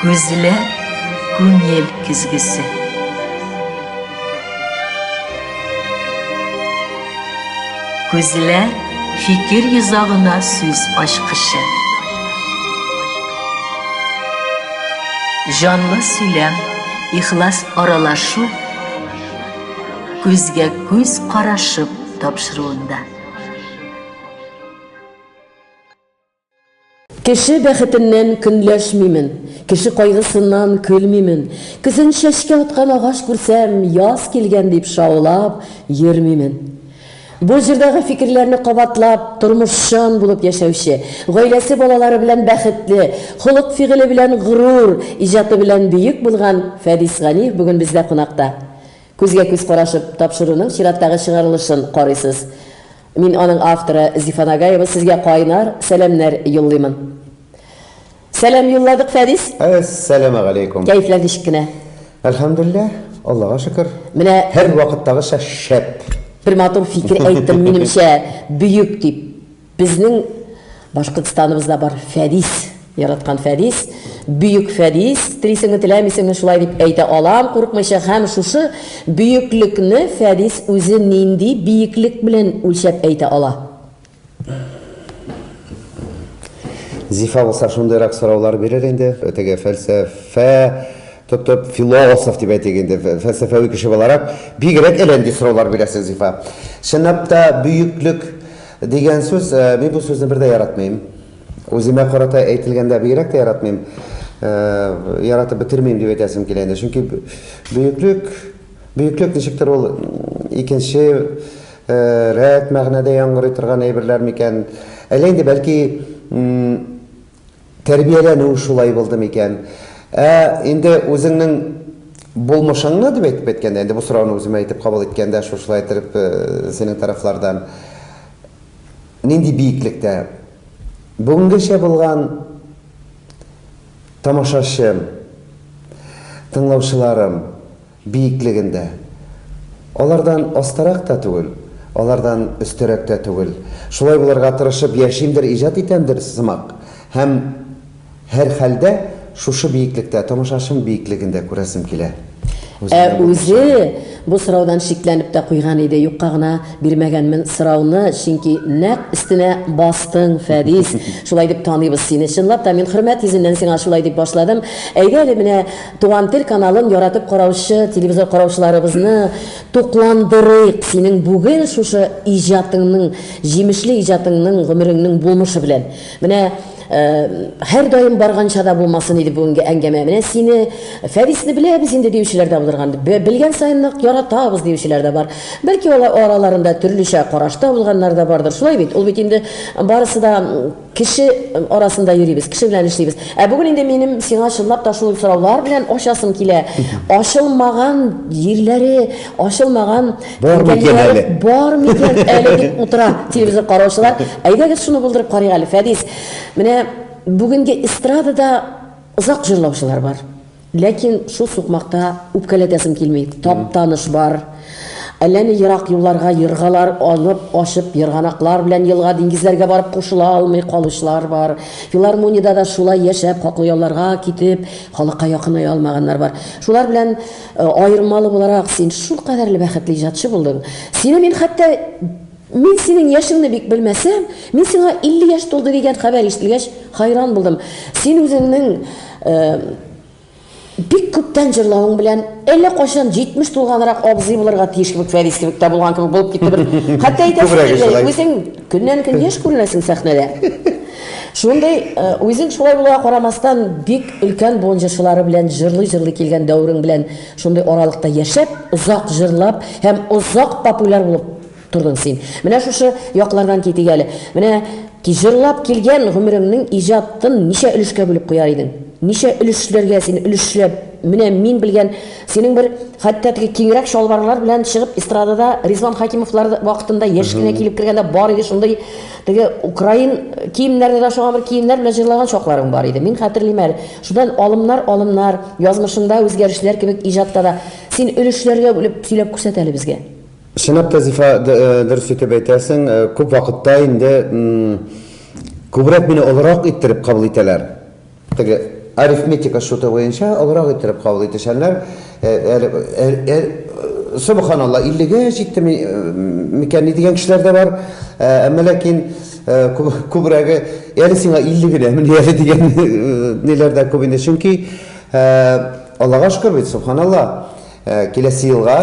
Күзләр күңел көзгесе. Күзләр фикер йозагына сүз ачкычы. Җанлы сөйләм, ихлас аралашу күзгә күз карашып тапшыруында. Кеше бәхетеннән көнләшмимен, Кеше кайгысыннан көлмимен. Көзен чәчкә аткан агач күрсәм, Яз килгән дип шаулап йөрмимен. Бу җырдагы фикерләрне кабатлап, тормышчан булып яшәүче, гаиләсе балалары белән бәхетле, холык-фигыле белән горур, иҗаты белән бөек булган Фәдис Ганиев бүген бездә кунакта. Күзгә-күз карашып тапшыруның чираттагы чыгарылышын карыйсыз. Мин аның авторы Зифа Нагаева сезгә кайнар сәламнәр юллыймын. Сәлам юлладык, Фәдис. Әссәламегаләйкүм. Кәефләр ничек кенә? Әлхәмдүлилләһ, Аллага шөкер. Менә һәрвакыттагыча шәп. Бер матур фикер әйттем, минемчә, бөек дип. Безнең Башкортстаныбызда бар Фәдис, яраткан Фәдис, бөек Фәдис, телисеңме, теләмисеңме, шулай дип әйтә алам курыкмыйча һәм шушы бөеклекне Фәдис үзе нинди биеклек белән үлчәп әйтә ала? Зифа булса шундыйрак сораулар бирер инде, теге фәлсәфә тотып, философ дип әйтик инде, фәлсәфәви кеше буларак, бигрәк әллә нинди сораулар бирәсең, Зифа. Чынлап та бөеклек дигән сүз, мин бу сүзне бер дә яратмыйм. Үземә карата әйтелгәндә бигрәк тә яратмыйм. Яратып бетермим дип әйтәсем килә инде. Чөнки бөеклек, бөеклек ничектер ул икенче рәт мәгънәдә яңгырый торган әйберләр микән? Әллә инде бәлки тәрбияләнү шулай булды микән? Ә инде үзеңнең булмышыңны дип әйтеп әйткәндә, инде бу сорауны үземә әйтеп кабул иткәндә, шушылай итеп синең тарафлардан нинди биеклектә бүгенгечә булган тамашачым, тыңлаучыларым биеклегендә. Алардан астарак та түгел, алардан өстәрәк тә түгел. Шулай булырга тырышып яшимдер, иҗат итәмдер сымак. Һәм һәрхәлдә шушы биеклектә, тамашачым биеклегендә күрәсем килә. Ә үзе бу сораудан шикләнеп тә куйган иде. Юкка гына бирмәгәнмен сорауны, чөнки нәкъ өстенә бастың, Фәдис. Шулай дип таныйбыз сине. Чынлап та, мин хөрмәт йөзеннән сиңа шулай дип башладым. Әйдә әле менә Туган тел каналын яратып караучы телевизор караучыларыбызны тукландырыйк синең бүген шушы иҗатыңның, җимешле иҗатыңның, гомереңнең булмышы белән. Менә һәрдаим барганча да булмасын иде бүгенге әңгәмә. Менә сине, Фәрисне беләбез инде диючеләр дә булырган. Белгән саен нык яратабыз диючеләр дә бар. Бәлки алар араларында төрлечә карашта булганнар да бардыр. Шулай бит? Ул бит инде барысы да Кеше арасында йөрибез, кеше белән эшлибез. Ә бүген инде минем сиңа чынлап та шул сораулар белән ачасым килә. Ачылмаган җирләре, ачылмаган бар микән әле? Бар микән әле дип утыра телевизор караучылар. Әйдәгез шуны булдырып карыйк әле, Фәдис. Менә бүгенге эстрадада озак җырлаучылар бар. Ләкин шул сукмакта үпкәләтәсем килми. Таптаныш бар. Әллә ни ерак юлларга ергалар алып, ачып, ерганаклар белән елга-диңгезләргә барып кушыла алмый калучылар бар. Филармониядә дә шулай яшәп, хаклы ялларга китеп, халыкка якыная алмаганнар бар. Шулар белән аермалы буларак, син шулкадәрле бәхетле иҗатчы булдың. Сине мин хәтта Мин синең яшеңне бик белмәсәм, мин сиңа 50 яшь тулды дигән хәбәр ишетелгәч, хайран булдым. Син үзеңнең бик күптән җырлавың белән әллә кайчан 70 тулганрак абзый булырга тиеш кебек, Фәрис кебек тә булган кебек булып китте бер. Хәтта әйтәсең килде, үзең көннән-көн яшь күренәсең сәхнәдә. Шундый үзең шулай булуга карамастан, бик өлкән буын җырчылары белән җырлый-җырлый килгән дәверең белән шундый аралыкта яшәп, озак җырлап һәм озак популяр булып тордың син. Менә шушы яклардан китик әле. Менә җырлап килгән гомереңнең иҗатын ничә өлешкә бүлеп куяр идең? Ничә өлешләргә син өлешләп, менә мин белгән, синең бер хәтта теге киңрәк чалбарлар белән чыгып эстрадада Ризван Хәкимовлар вакытында яшь кенә килеп кергәндә бар иде шундый теге украин киемнәрдә дә шуңа бер киемнәр белән җырлаган чакларың бар иде. Мин хәтерлим әле. Шуннан алымнар, алымнар, язмышыңда үзгәрешләр кебек иҗатта да син өлешләргә бүлеп сөйләп күрсәт әле безгә. Чынлап та, Зифа, дөрес итеп әйтәсең, күп вакытта инде күбрәк мине олырак иттереп кабул итәләр. Теге арифметика счеты буенча олырак иттереп кабул итешәләр. Әле Сөбханалла, 50-гә җитте микән ни дигән кешеләр дә бар. Әмма ләкин күбрәге әле сиңа 50 генә мени әле дигән ниләр дә күп инде. Чөнки Аллага шөкер бит, сөбханалла, киләсе елга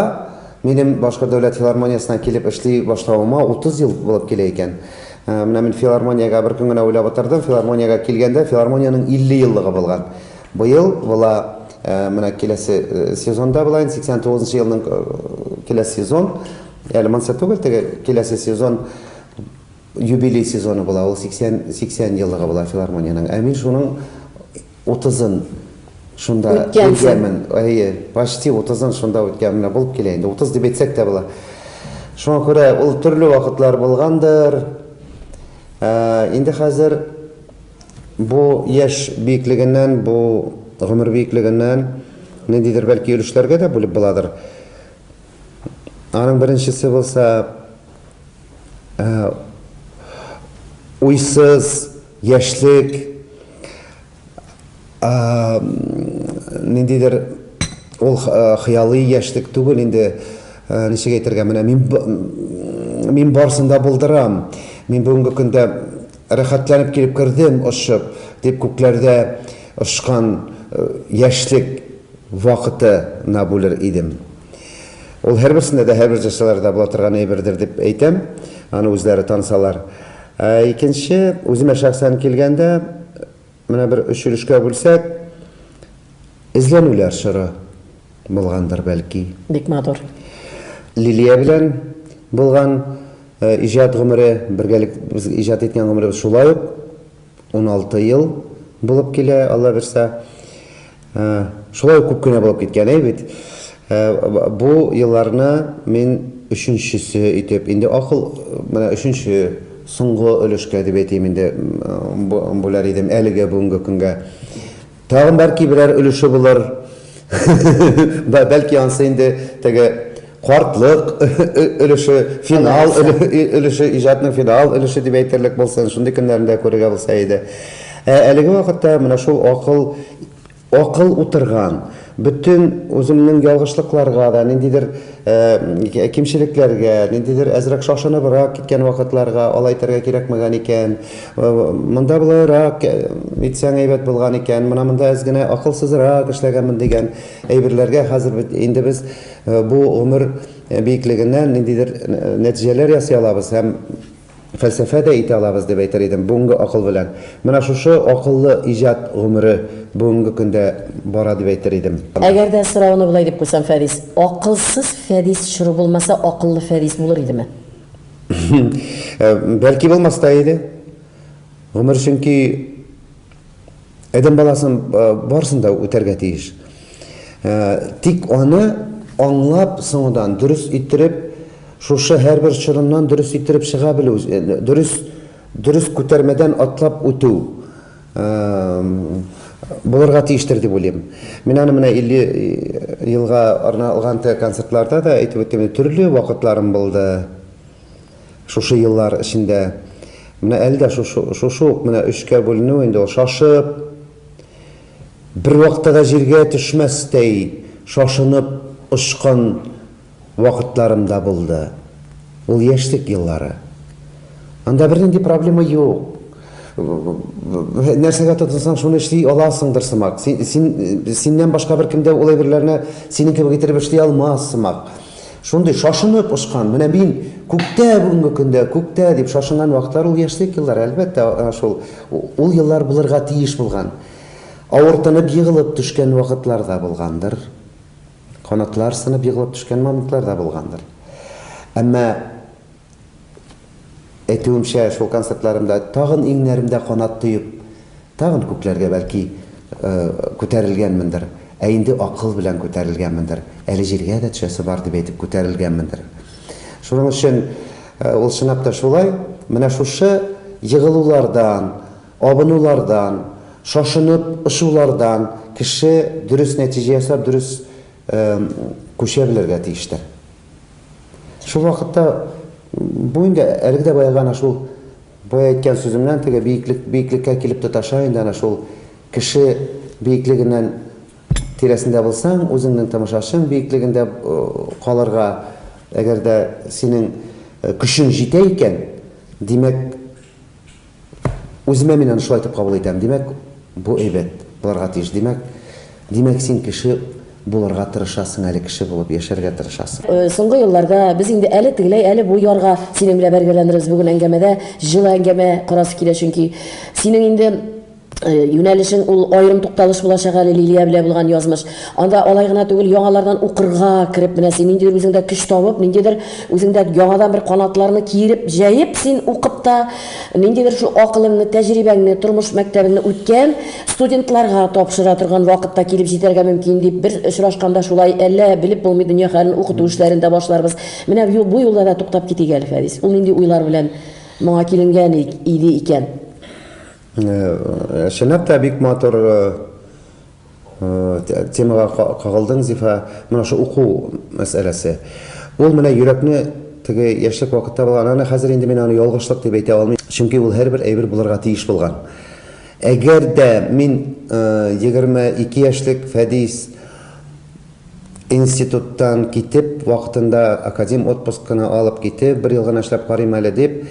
минем Башкорт дәүләт филармониясенә килеп эшли башлавыма 30 ел булып килә икән. Менә мин филармониягә бер көн генә уйлап утырдым. Филармониягә килгәндә филармониянең 50 еллыгы булган. Быел була, менә киләсе сезонда була инде, 89 нчы елның киләсе сезон. Әле монысы түгел, теге киләсе сезон юбилей сезоны була, ул 80 80 еллыгы була филармониянең. Ә мин шуның 30-ын шунда үткәнмен. Әйе, почти 30-ын шунда үткән, менә булып килә инде. 30 дип әйтсәк тә була. Шуңа күрә ул төрле вакытлар булгандыр. Инде хәзер бу яшь биеклегеннән, бу гомер биеклегеннән ниндидер бәлки өлешләргә дә бүлеп буладыр. Аның беренчесе булса, уйсыз яшьлек, ниндидер ул хыялый яшьлек түгел инде, ничек әйтергә, менә мин мин барысын да булдырам, мин бүгенге көндә рәхәтләнеп килеп кердем очып, дип күкләрдә очкан яшьлек вакытына бүлер идем. Ул һәрберсендә дә, һәрбер җырчыларда була торган әйбердер дип әйтәм, аны үзләре тансалар. Ә икенче, үземә шәхсән килгәндә, менә бер өч өлешкә бүлсәк, эзләнүләр чоры булгандыр бәлки. Бик матур. Лилия белән булган иҗат гомере, бергәлек без иҗат иткән гомеребез шулай ук 16 ел булып килә, Алла бирсә. Шулай ук күп кенә булып киткән, әй бит. Бу елларны мин өченчесе итеп, инде акыл, менә өченче, соңгы өлешкә дип әйтим инде, бүләр идем әлегә бүгенге көнгә. Тагын бәлки берәр өлеше булыр. Бәлки ансы инде теге картлык өлеше, финал өлеше, иҗатның финал өлеше дип әйтерлек булсын, шундый көннәрендә күрергә булса иде. Ә әлеге вакытта менә шул акыл акыл утырган, бөтен үземнең ялгышлыкларга да, ниндидер кимчелекләргә, ниндидер әзрәк шашыныбрак киткән вакытларга алай итәргә кирәкмәгән икән, монда болайрак итсәң әйбәт булган икән, менә монда әз генә акылсызрак эшләгәнмен дигән әйберләргә хәзер бит инде без бу гомер биеклегеннән ниндидер нәтиҗәләр ясый алабыз һәм фәлсәфә дә итә алабыз дип әйтер идем, бүгенге акыл белән. Менә шушы акыллы иҗат гомере бүгенге көндә бара дип әйтер идем. Әгәр дә сорауны болай дип куйсам, Фәдис, акылсыз Фәдис чоры булмаса, акыллы Фәдис булыр идеме? Бәлки булмас та иде. Гомер чөнки Адәм баласын барысын да үтәргә тиеш. Тик аны аңлап соңыдан дөрес иттереп, шушы һәрбер чорыннан дөрес иттереп чыга белү, дөрес дөрес күтәрмәдән атлап үтү булырга тиештер дип уйлыйм. Мин аны менә 50 елга арналган концертларда да әйтеп үттем, төрле вакытларым булды. Шушы еллар эчендә менә әле дә шушы, шушы ук менә өчкә бүленү инде ул шашып, бер вакытта да җиргә төшмәстәй шашынып очкан вакытларым да булды. Ул яшьлек еллары. Анда бернинди проблема юк. Нәрсәгә тотынсаң, шуны эшли аласыңдыр сымак. Син, син, синнән башка беркем дә ул әйберләрне синең кебек иттереп эшли алмас сымак. Шундый шашынып очкан, менә мин күктә бүгенге көндә, күктә дип шашынган вакытлар ул яшьлек еллары, әлбәттә, әнә шул ул еллар булырга тиеш булган. Авыртынып егылып төшкән вакытлар да булгандыр. Канатлар сынып егылып төшкән моментлар да булгандыр. Әмма Әйтүемчә, шул концертларымда тагын иңнәремдә канат тоеп, тагын күкләргә бәлки күтәрелгәнмендер. Ә инде акыл белән күтәрелгәнмендер. Әле җиргә дә төшәсе бар дип әйтеп күтәрелгәнмендер. Шуның өчен ул чынлап та шулай. Менә шушы егылулардан, абынулардан, шашынып очулардан кеше дөрес нәтиҗә ясап, дөрес күчә белергә тиештер. Шул вакытта бу инде әлеге дә баягы әнә шул бая әйткән сүземнән теге биеклек биеклеккә килеп тоташа инде әнә шул кеше биеклегеннән тирәсендә булсаң, үзеңнең тамашачың биеклегендә калырга, әгәр дә синең көчең җитә икән, димәк, үземә мин аны шулай итеп кабул итәм. Димәк, бу әйбәт булырга тиеш. Димәк, димәк, син кеше булырга тырышасың әле, кеше булып яшәргә тырышасың. Соңгы елларда без инде әле тегеләй, әле бу ярга синең белән бәргәләнербез бүген әңгәмәдә. Җылы әңгәмә корасы килә, чөнки синең инде юнәлешең ул аерым тукталыш булачак әле Лилия белән булган язмыш. Анда алай гына түгел, яңалардан укырга кереп, менә син ниндидер үзеңдә көч табып, ниндидер үзеңдә яңадан бер канатларны киереп, җәеп, син укып та, ниндидер шул акылыңны, тәҗрибәңне, тормыш мәктәбеңне үткән студентларга тапшыра торган вакытта килеп җитәргә мөмкин дип, бер очрашканда шулай әллә белеп булмый дөнья хәлен укыту эшләрен дә башларбыз. Менә бу юлда да туктап китик әле, Фәдис. Ул нинди уйлар белән моңа киленгән иде икән? Чынлап та бик матур темага кагылдың, Зифа. Менә шу уку мәсьәләсе. Ул менә йөрәкне теге яшьлек вакытта булган. Аны хәзер инде мин аны ялгышлык дип әйтә алмыйм. Чөнки ул һәрбер әйбер булырга тиеш булган. Әгәр дә мин 22 яшьлек Фәдис институттан китеп, вакытында академ отпускына алып китеп, бер ел гына эшләп карыйм әле дип,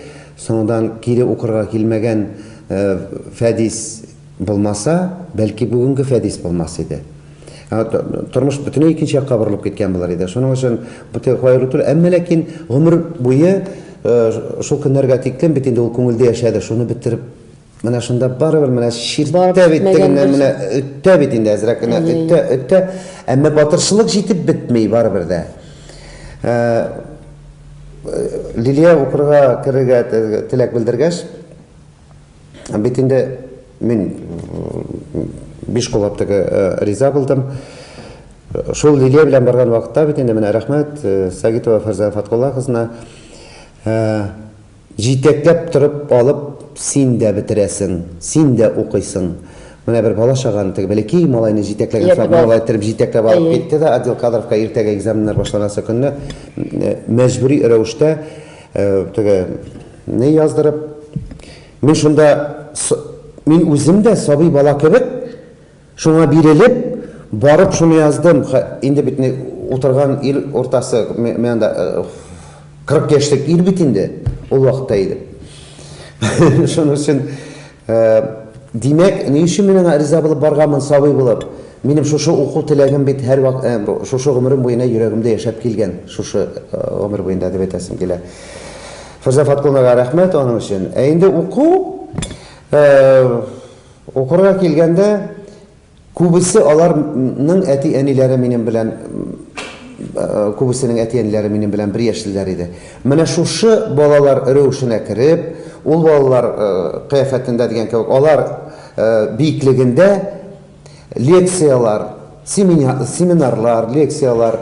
соңдан кире укырга килмәгән Фәдис булмаса, бәлки бүгенге Фәдис булмас иде. Тормыш бөтенләй икенче якка борылып киткән булыр иде. Шуның өчен бу кайгыру түгел, әмма ләкин гомер буе шул көннәргә тиклем бит инде ул күңелдә яшәде, шуны бетереп менә шунда барыбер менә чирттә бит тегеннән менә өттә бит инде әзрәк кенә өттә өттә, әмма батырчылык җитеп бетми барыбер дә. Лилия укырга керергә теләк белдергәч, бит инде мин биш куллап теге риза булдым. Шул Лилия белән барган вакытта бит инде менә рәхмәт Сагитова Фәрзә Фаткулла кызына җитәкләп торып алып, син дә бетерәсең, син дә укыйсың. Менә бер бала чаганы теге бәләкәй малайны җитәкләгән шулай малай иттереп җитәкләп алып китте дә отдел кадровка иртәгә экзаменнар башланасы көнне мәҗбүри рәвештә теге не яздырып, мин шунда мин үзем дә сабый бала кебек шуңа бирелеп, барып шуны яздым. Инде бит утырган ил уртасы, мен анда 40 яшьлек ир бит инде ул вакытта иде. Шуның өчен, димәк, ни өчен мин аңа риза булып барганмын, сабый булып? Минем шушы уку теләгем бит һәр вакыт, шушы гомерем буена йөрәгемдә яшәп килгән, шушы гомер буенда дип әйтәсем килә. Фәрзә Фаткуллага рәхмәт аның өчен. Ә инде уку, укырга килгәндә, күбесе аларның әти-әниләре минем белән, күбесенең әти-әниләре минем белән бер яшьлеләр иде. Менә шушы балалар рәвешенә кереп, ул балалар кыяфәтендә дигән кебек, алар биеклегендә лекциялар, семинарлар, лекциялар,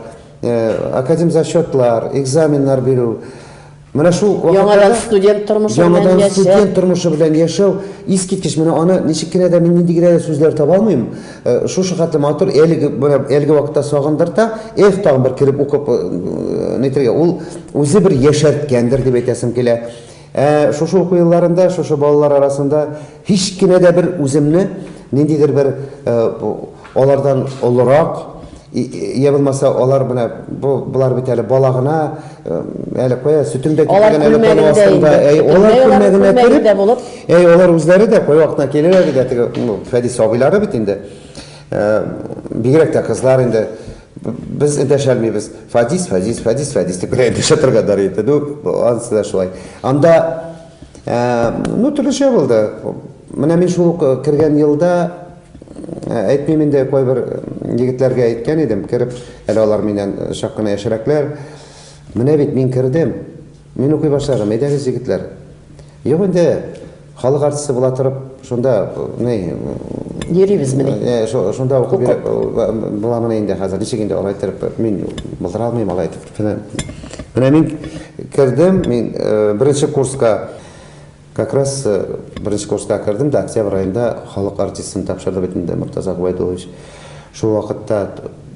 академ зачетлар, экзаменнар бирү. Менә шул яңадан студент тормышы белән яшәү. Студент тормышы белән яшәү искиткеч. Менә аны ничек кенә дә мин нинди генә дә сүзләр таба алмыйм. Шушы хәтле матур, әлеге менә әлеге вакытта сагындырта, эх, тагын бер кереп укып нитергә. Ул үзе бер яшәрткәндер дип әйтәсем килә. Шушы уку елларында, шушы балалар арасында һич кенә дә бер үземне ниндидер бер алардан олырак, я булмаса алар менә бу болар бит әле бала гына, әле кая сөтем дә кипмәгән әле тану астында. Әй, алар күлмәгенә кереп, әй, алар үзләре дә кай вакытына киләләр иде, теге, ну, Фәдис абыйлары бит инде. Бигрәк тә кызлар инде. Без эндәшәлмибез. Фадис, Фадис, Фадис, Фадис дип кенә эндәшә торганнар инде. Ну, анысы да шулай. Анда, ну, төрлечә булды. Менә мин шул ук кергән елда, әйтмим инде, кайбер егетләргә әйткән идем, кереп, әле алар миннән чак кына яшьрәкләр. Менә бит мин кердем, мин укый башладым, әйдәгез, егетләр. Юк инде, халык артисты була торып, шунда, ни, йөрибезмени? Шунда укып йөреп буламыни инде хәзер, ничек инде алай иттереп, мин булдыра алмыйм алай итеп. Менә мин кердем, мин беренче курска, как раз беренче курска кердем дә, октябрь айында халык артистын тапшырды бит инде Мортаза Губайдуллович. Шул вакытта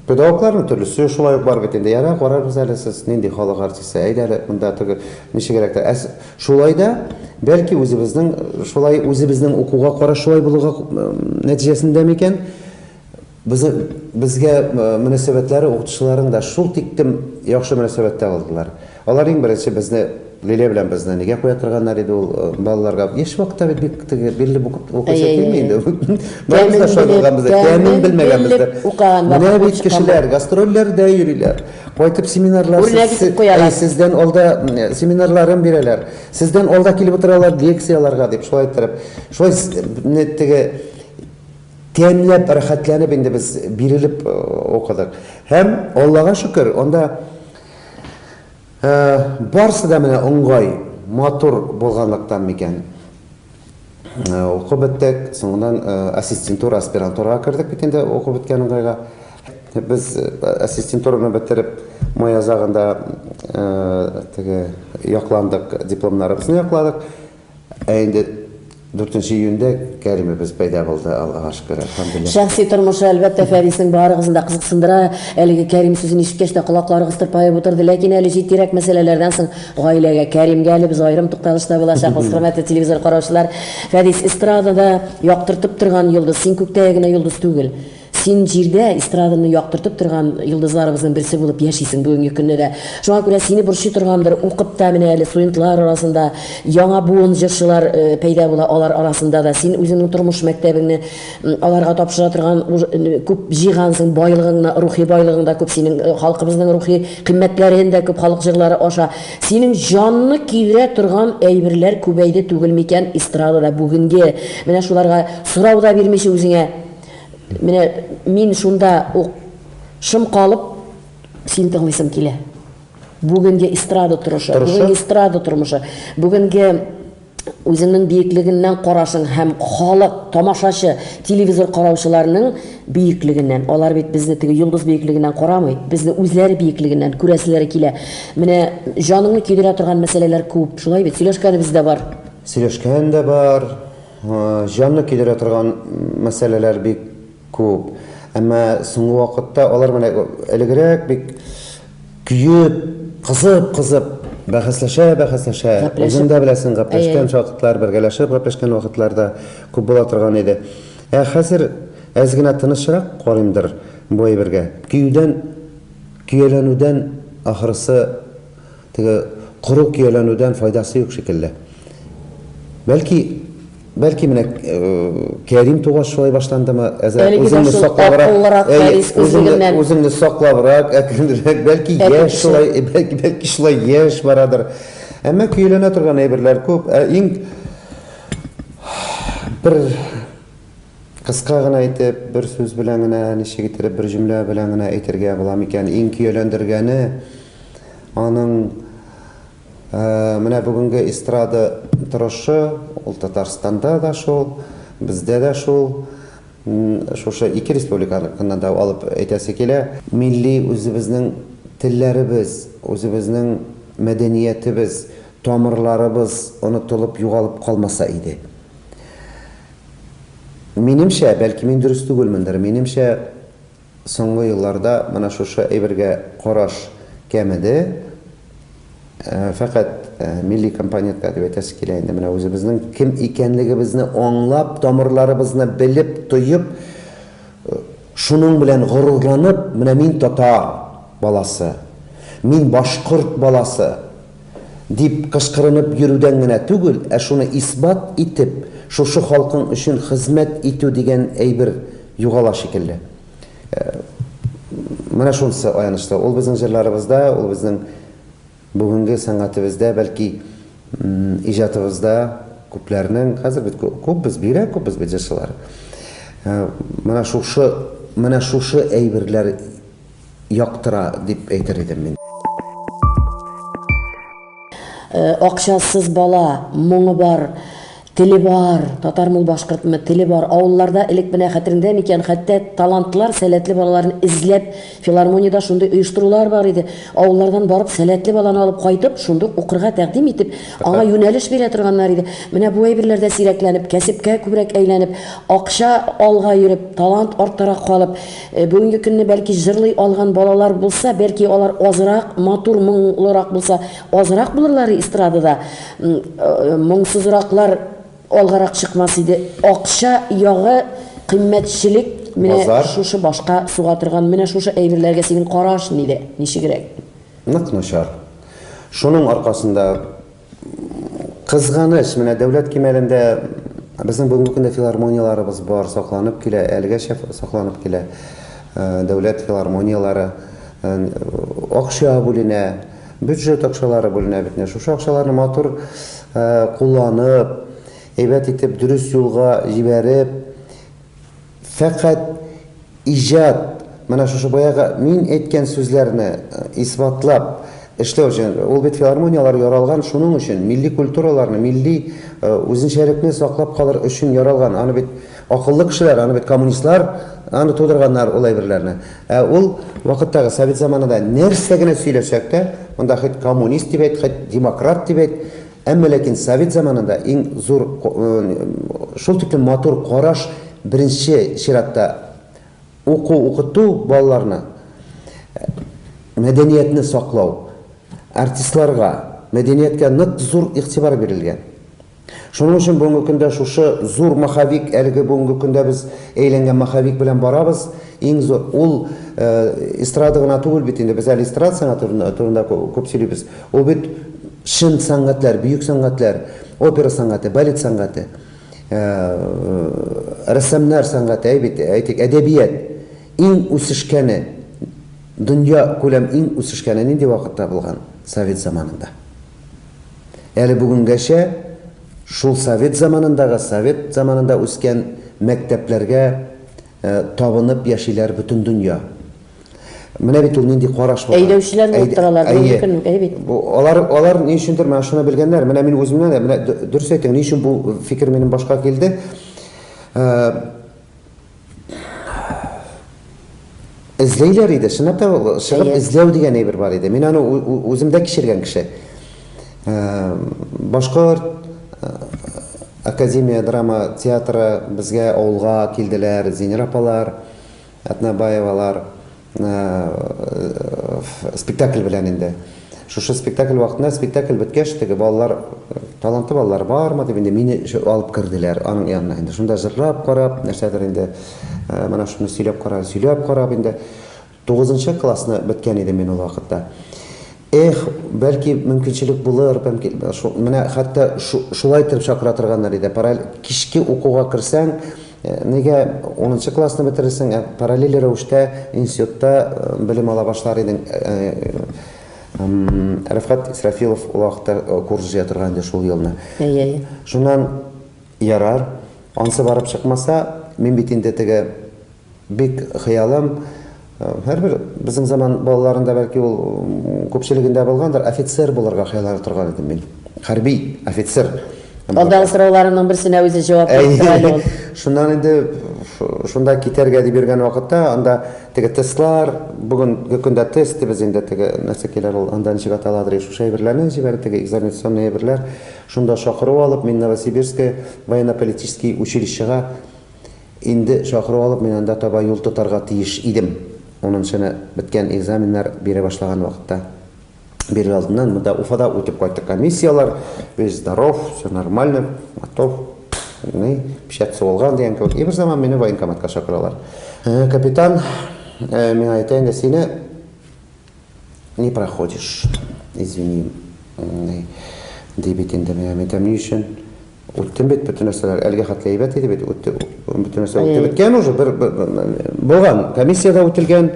педагогларның төрлесе шулай ук бар бит инде. Ярар, карарбыз әле сез нинди халык артисты, әйдә әле монда теге ничегрәк тә. Әс шулай да, бәлки үзебезнең шулай үзебезнең укуга караш шулай булуга нәтиҗәсендә микән? Безнең безгә мөнәсәбәтләре укытучыларның да шул тиктем яхшы мөнәсәбәттә булдылар. Алар иң беренче безне Лилия белән безне нигә куя торганнар иде ул балаларга. Яшь вакытта бит бик теге бирелеп укып укыйсы килми инде. Барыбыз да шулай булганбыз, тәмен белмәгәнбездер. Менә бит кешеләр гастрольләрдә йөриләр. Кайтып семинарлар сездән алда семинарларын бирәләр. Сездән алда килеп утыралар лекцияләргә дип шулай иттереп. Шулай теге Тәмләп, рәхәтләнеп инде без бирелеп укыдык. Һәм, Аллага шөкер, анда барысы да менә уңгай, матур булганлыктан микән, укып беттек, соңыннан ассистентура, аспирантурага кердек бит инде укып беткән уңгайга. Без ассистентураны бетереп, май азагында теге якландык, дипломнарыбызны якладык. Ә инде дүртенче июньдә Кәримебез пәйда булды, Аллага шөкер, әлхәмдүлилләһ. Шәхси тормышы, әлбәттә, Фәриснең барыгызны да кызыксындыра. Әлеге Кәрим сүзен ишеткәч тә колакларыгыз тырпаеп утырды. Ләкин әле җитдирәк мәсьәләләрдән соң гаиләгә, Кәримгә әле без аерым тукталышта булачакбыз, хөрмәтле телевизор караучылар. Фәдис, эстрадада яктыртып торган йолдыз, син күктәге генә йолдыз түгел. Син җирдә эстраданы яктыртып торган йолдызларыбызның берсе булып яшисең бүгенге көнне дә. Шуңа күрә сине борчый торгандыр, укып та менә әле студентлар арасында яңа буын җырчылар пәйда була, алар арасында да син үзеңнең тормыш мәктәбеңне аларга тапшыра торган күп җыйгансың, байлыгыңны, рухи байлыгың да күп синең, халкыбызның рухи кыйммәтләрен дә күп халык җырлары аша. Синең җанны көйдерә торган әйберләр күбәйде түгел микән эстрадада бүгенге? Менә шуларга сорау да бирмичә үзеңә. Менә мин шунда ук шым калып, сине тыңлыйсым килә. Бүгенге эстрада торышы, бүгенге эстрада тормышы, бүгенге үзеңнең биеклегеннән карашың һәм халык, тамашачы, телевизор караучыларның биеклегеннән. Алар бит безне теге йолдыз биеклегеннән карамый, безне үзләре биеклегеннән күрәселәре килә. Менә җаныңны көйдерә торган мәсьәләләр күп, шулай бит? Сөйләшкәнебез дә бар. Сөйләшкән дә бар. Җанны көйдерә торган мәсьәләләр бик күп. Әмма соңгы вакытта алар менә элегрәк бик көеп, кызып-кызып, бәхәсләшә-бәхәсләшә, үзең дә беләсең, гәпләшкән вакытлар, бергәләшеп гәпләшкән вакытлар да күп була торган иде. Ә хәзер әз генә тынычрак карыймдыр бу әйбергә. Көюдән, көяләнүдән ахрысы Теге коры көяләнүдән файдасы юк шикелле. Бәлки, бәлки менә Кәрим тугач шулай башландымы? Әзрәк үзеңне саклабрак, үзеңне, үзеңне саклабрак, әкренрәк, бәлки яшь шулай, бәлки, бәлки шулай яшь барадыр. Әмма көяләнә торган әйберләр күп. Ә иң бер Кыска гына итеп, бер сүз белән генә, ничек иттереп бер җөмлә белән генә әйтергә була микән? Иң көяләндергәне аның менә бүгенге эстрада торышы, ул Татарстанда да шул, бездә дә шул. Шушы ике республиканыкыннан да алып әйтәсе килә. Милли үзебезнең телләребез, үзебезнең мәдәниятебез, тамырларыбыз онытылып, югалып калмаса иде. Минемчә, бәлки мин дөрес түгелмендер, минемчә, соңгы елларда менә шушы әйбергә караш кәмеде. Фәкать милли компонентка дип әйтәсе килә инде, менә үзебезнең кем икәнлегебезне аңлап, тамырларыбызны белеп, тоеп, шуның белән горурланып, менә мин татар баласы, мин башкорт баласы, Дип кычкырынып йөрүдән генә түгел, ә шуны исбат итеп, шушы халкың өчен хезмәт итү дигән әйбер югала шикелле. Менә шунысы аянычлы. Ул безнең җырларыбызда, ул безнең бүгенге сәнгатебездә, бәлки, иҗатыбызда күпләрнең, хәзер бит күп без, бигрәк күп без бит җырчылар. Менә шушы, менә шушы әйберләр яктыра дип әйтер идем мин. Акчасыз бала, моңы бар, теле бар, татармы ул, башкортмы, теле бар. Авылларда элек менә хәтереңдә микән, хәтта талантлар, сәләтле балаларны эзләп, филармониядә шундый оештырулар бар иде. Авыллардан барып, сәләтле баланы алып кайтып, шундук укырга тәкъдим итеп, аңа юнәлеш бирә торганнар иде. Менә бу әйберләр дә сирәкләнеп, кәсепкә күбрәк әйләнеп, акча алга йөреп, талант арттарак калып, Бүгенге көнне бәлки җырлый алган балалар булса, бәлки алар азрак матур, моңлырак булса, азрак булырлар эстрадада. Моңсызраклар алгарак чыкмас иде. Акча ягы, кыйммәтчелек. Менә Базар. шушы башка суга торган менә шушы әйберләргә синең караш нидә, ничегрәк? Нык начар. Шуның аркасында кызганыч, менә дәүләт кимәлендә безнең бүгенге көндә филармонияләребез бар, сакланып килә, әлегәчә сакланып килә. Дәүләт филармонияләре акча бүленә, бюджет акчалары бүленә бит. Шушы акчаларны матур кулланып, әйбәт итеп дөрес юлга җибәреп, фәкать иҗат, менә шушы баягы мин әйткән сүзләрне исбатлап эшләү өчен, ул бит филармонияләр яралган шуның өчен, милли культураларны, милли үзенчәлекне саклап калыр өчен яралган. Аны бит акыллы кешеләр, аны бит коммунистлар аны тудырганнар ул әйберләрне. Ә ул вакыттагы совет заманында нәрсә генә сөйләсәк тә, монда хоть коммунист дип әйт, хоть демократ дип әйт, әмма ләкин совет заманында иң зур шул тиклем матур караш беренче чиратта уку, укыту балаларны, мәдәниятне саклау, артистларга, мәдәнияткә нык зур игътибар бирелгән. Шуның өчен бүгенге көндә шушы зур маховик, әлеге бүгенге көндә без әйләнгән маховик белән барабыз. Иң зур ул эстрада гына түгел бит инде, без әле эстрада сәнгате турында күп сөйлибез. Ул бит чын сәнгатьләр, бөек сәнгатьләр, опера сәнгате, балет сәнгате, рәссамнар сәнгате, әй бит, әйтик, әдәбият иң үсешкәне, дөнья күләм иң үсешкәне нинди вакытта булган? Совет заманында. Әле бүгенгәчә шул совет заманындагы, совет заманында үскән мәктәпләргә табынып яшиләр бөтен дөнья. Менә бит ул нинди караш булган. Әйдәүчеләр булып торалар бүгенге көн, әй бит. Бу алар алар ни өчендер менә шуны белгәннәр. Менә мин үземнән дә менә дөрес әйтең, ни өчен бу фикер минем башка килде? Эзләйләр иде. Чынлап та чыгып эзләү дигән әйбер бар иде. Мин аны үземдә кичергән кеше. Башкорт академия драма театры безгә авылга килделәр, Зинира апалар, Атнабаевалар спектакль белән инде. Шушы спектакль вакытында, спектакль беткәч, теге балалар, талантлы балалар бармы дип инде мине алып керделәр аның янына инде. Шунда җырлап карап, нәрсәдер инде, менә шуны сөйләп кара, сөйләп карап инде. Тугызынчы классны беткән идем мин ул вакытта. Эх, бәлки мөмкинчелек булыр, бәлки, менә хәтта шулай итеп чакыра торганнар иде. Кичке укуга керсәң, нигә унынчы классны бетерерсең, ә параллель рәвештә институтта белем ала башлар идең. Рәфкать Исрафилов ул вакытта курс җыя торган иде шул елны. Әйе, әйе. Шуннан ярар, ансы барып чыкмаса, мин бит инде теге Бик хыялым, һәрбер безнең заман балаларында бәлки ул күпчелегендә булгандыр, офицер булырга хыяллана торган идем мин. Хәрби офицер. Алдагы сорауларымның берсенә үзе җавап биреп тора әле ул. Шуннан инде шунда китәргә дип йөргән вакытта, анда теге тестлар, бүгенге көндә тест дибез инде, теге нәрсәкәйләр ул, анда ничек аталадыр, шушы әйберләрне җибәрде, теге экзаменационный әйберләр. Шунда чакыру алып, мин Новосибирское военно-политический училищега Инде чакыру алып, мин анда таба юл тотарга тиеш идем. Унынчыны беткән экзаменнар бирә башлаган вакытта. Бирер алдыннан монда Уфада үтеп кайттык комиссияләр. Весь здоров, все нормально, готов. Ни, печать сугылган дигән кебек. И бер заман мине военкоматка чакыралар. Капитан миңа әйтә инде, сине не проходишь, извини, ди бит инде миңа. Мин әйтәм, ни өчен? Үттем бит бөтен нәрсәләр, әлегә хәтле әйбәт иде бит, үтте, бөтен нәрсә үтеп беткән уже, бер, булган, комиссия дә үтелгән,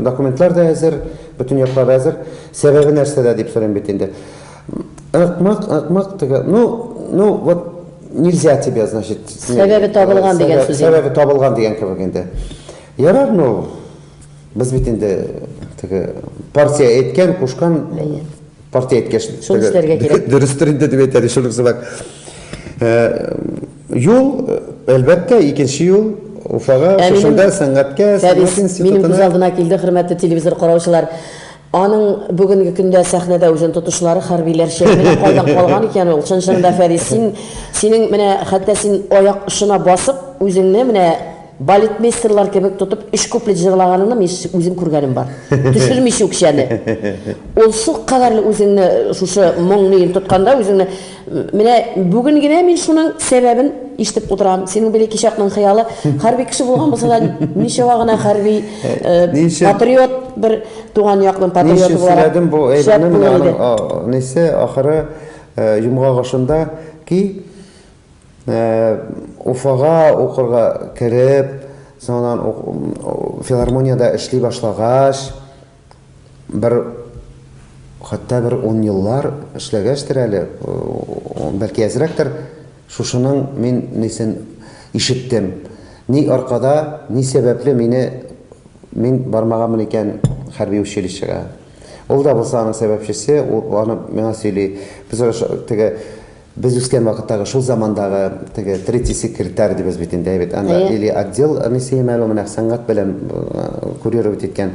документлар да әзер, бөтен яклар әзер. Сәбәбе нәрсәдә дип сорыйм бит инде. Ыкмак, ыкмак теге, ну, ну, вот нельзя тебе, значит. Сәбәбе табылган дигән сүз. Сәбәбе табылган дигән кебек инде. Ярар, ну, без бит инде теге партия әйткән, кушкан. Партия әйткәч, шул эшләргә кирәк. Дөрестер инде дип әйтә, шул сымак. Юл, әлбәттә, икенче юл Уфага, шушында сәнгатькә, сәнгать институтына. Минем күз алдына килде, хөрмәтле телевизор караучылар. Аның бүгенге көндә сәхнәдә үзен тотышлары хәрбиләрчә. Менә кайдан калган икән ул. Чын-чынында, Фәрис, син, синең менә хәтта син аяк очына басып, үзеңне менә Балетмейстерлар кебек тотып өч куплет җырлаганыңны мин үзем күргәнем бар. Төшермичә үкчәне. Ул шул кадәрле үзеңне шушы моң ниен тотканда үзеңне менә бүген генә мин шуның сәбәбен ишетеп утырам. Синең бәләкәй чакның хыялы хәрби кеше булган булса да, ничава гына хәрби патриот бер туган якның патриоты буларак. Ни өчен сөйләдем бу әйберне менә аның несе ахыры йомгагы шунда ки, Уфага укырга кереп, соңыннан филармониядә эшли башлагач, бер хәтта бер ун еллар эшләгәчтер әле, бәлки әзрәктер, шушының мин нисен ишеттем. Ни аркада, ни сәбәпле мине мин бармаганмын икән хәрби училищега. Ул да булса аның сәбәпчесе, ул аны миңа сөйли. Без теге Без үскән вакыттагы шул замандагы теге третий секретарь дибез бит инде, әйбәт. Анда или отдел несе әле менә сәнгать белән курировать иткән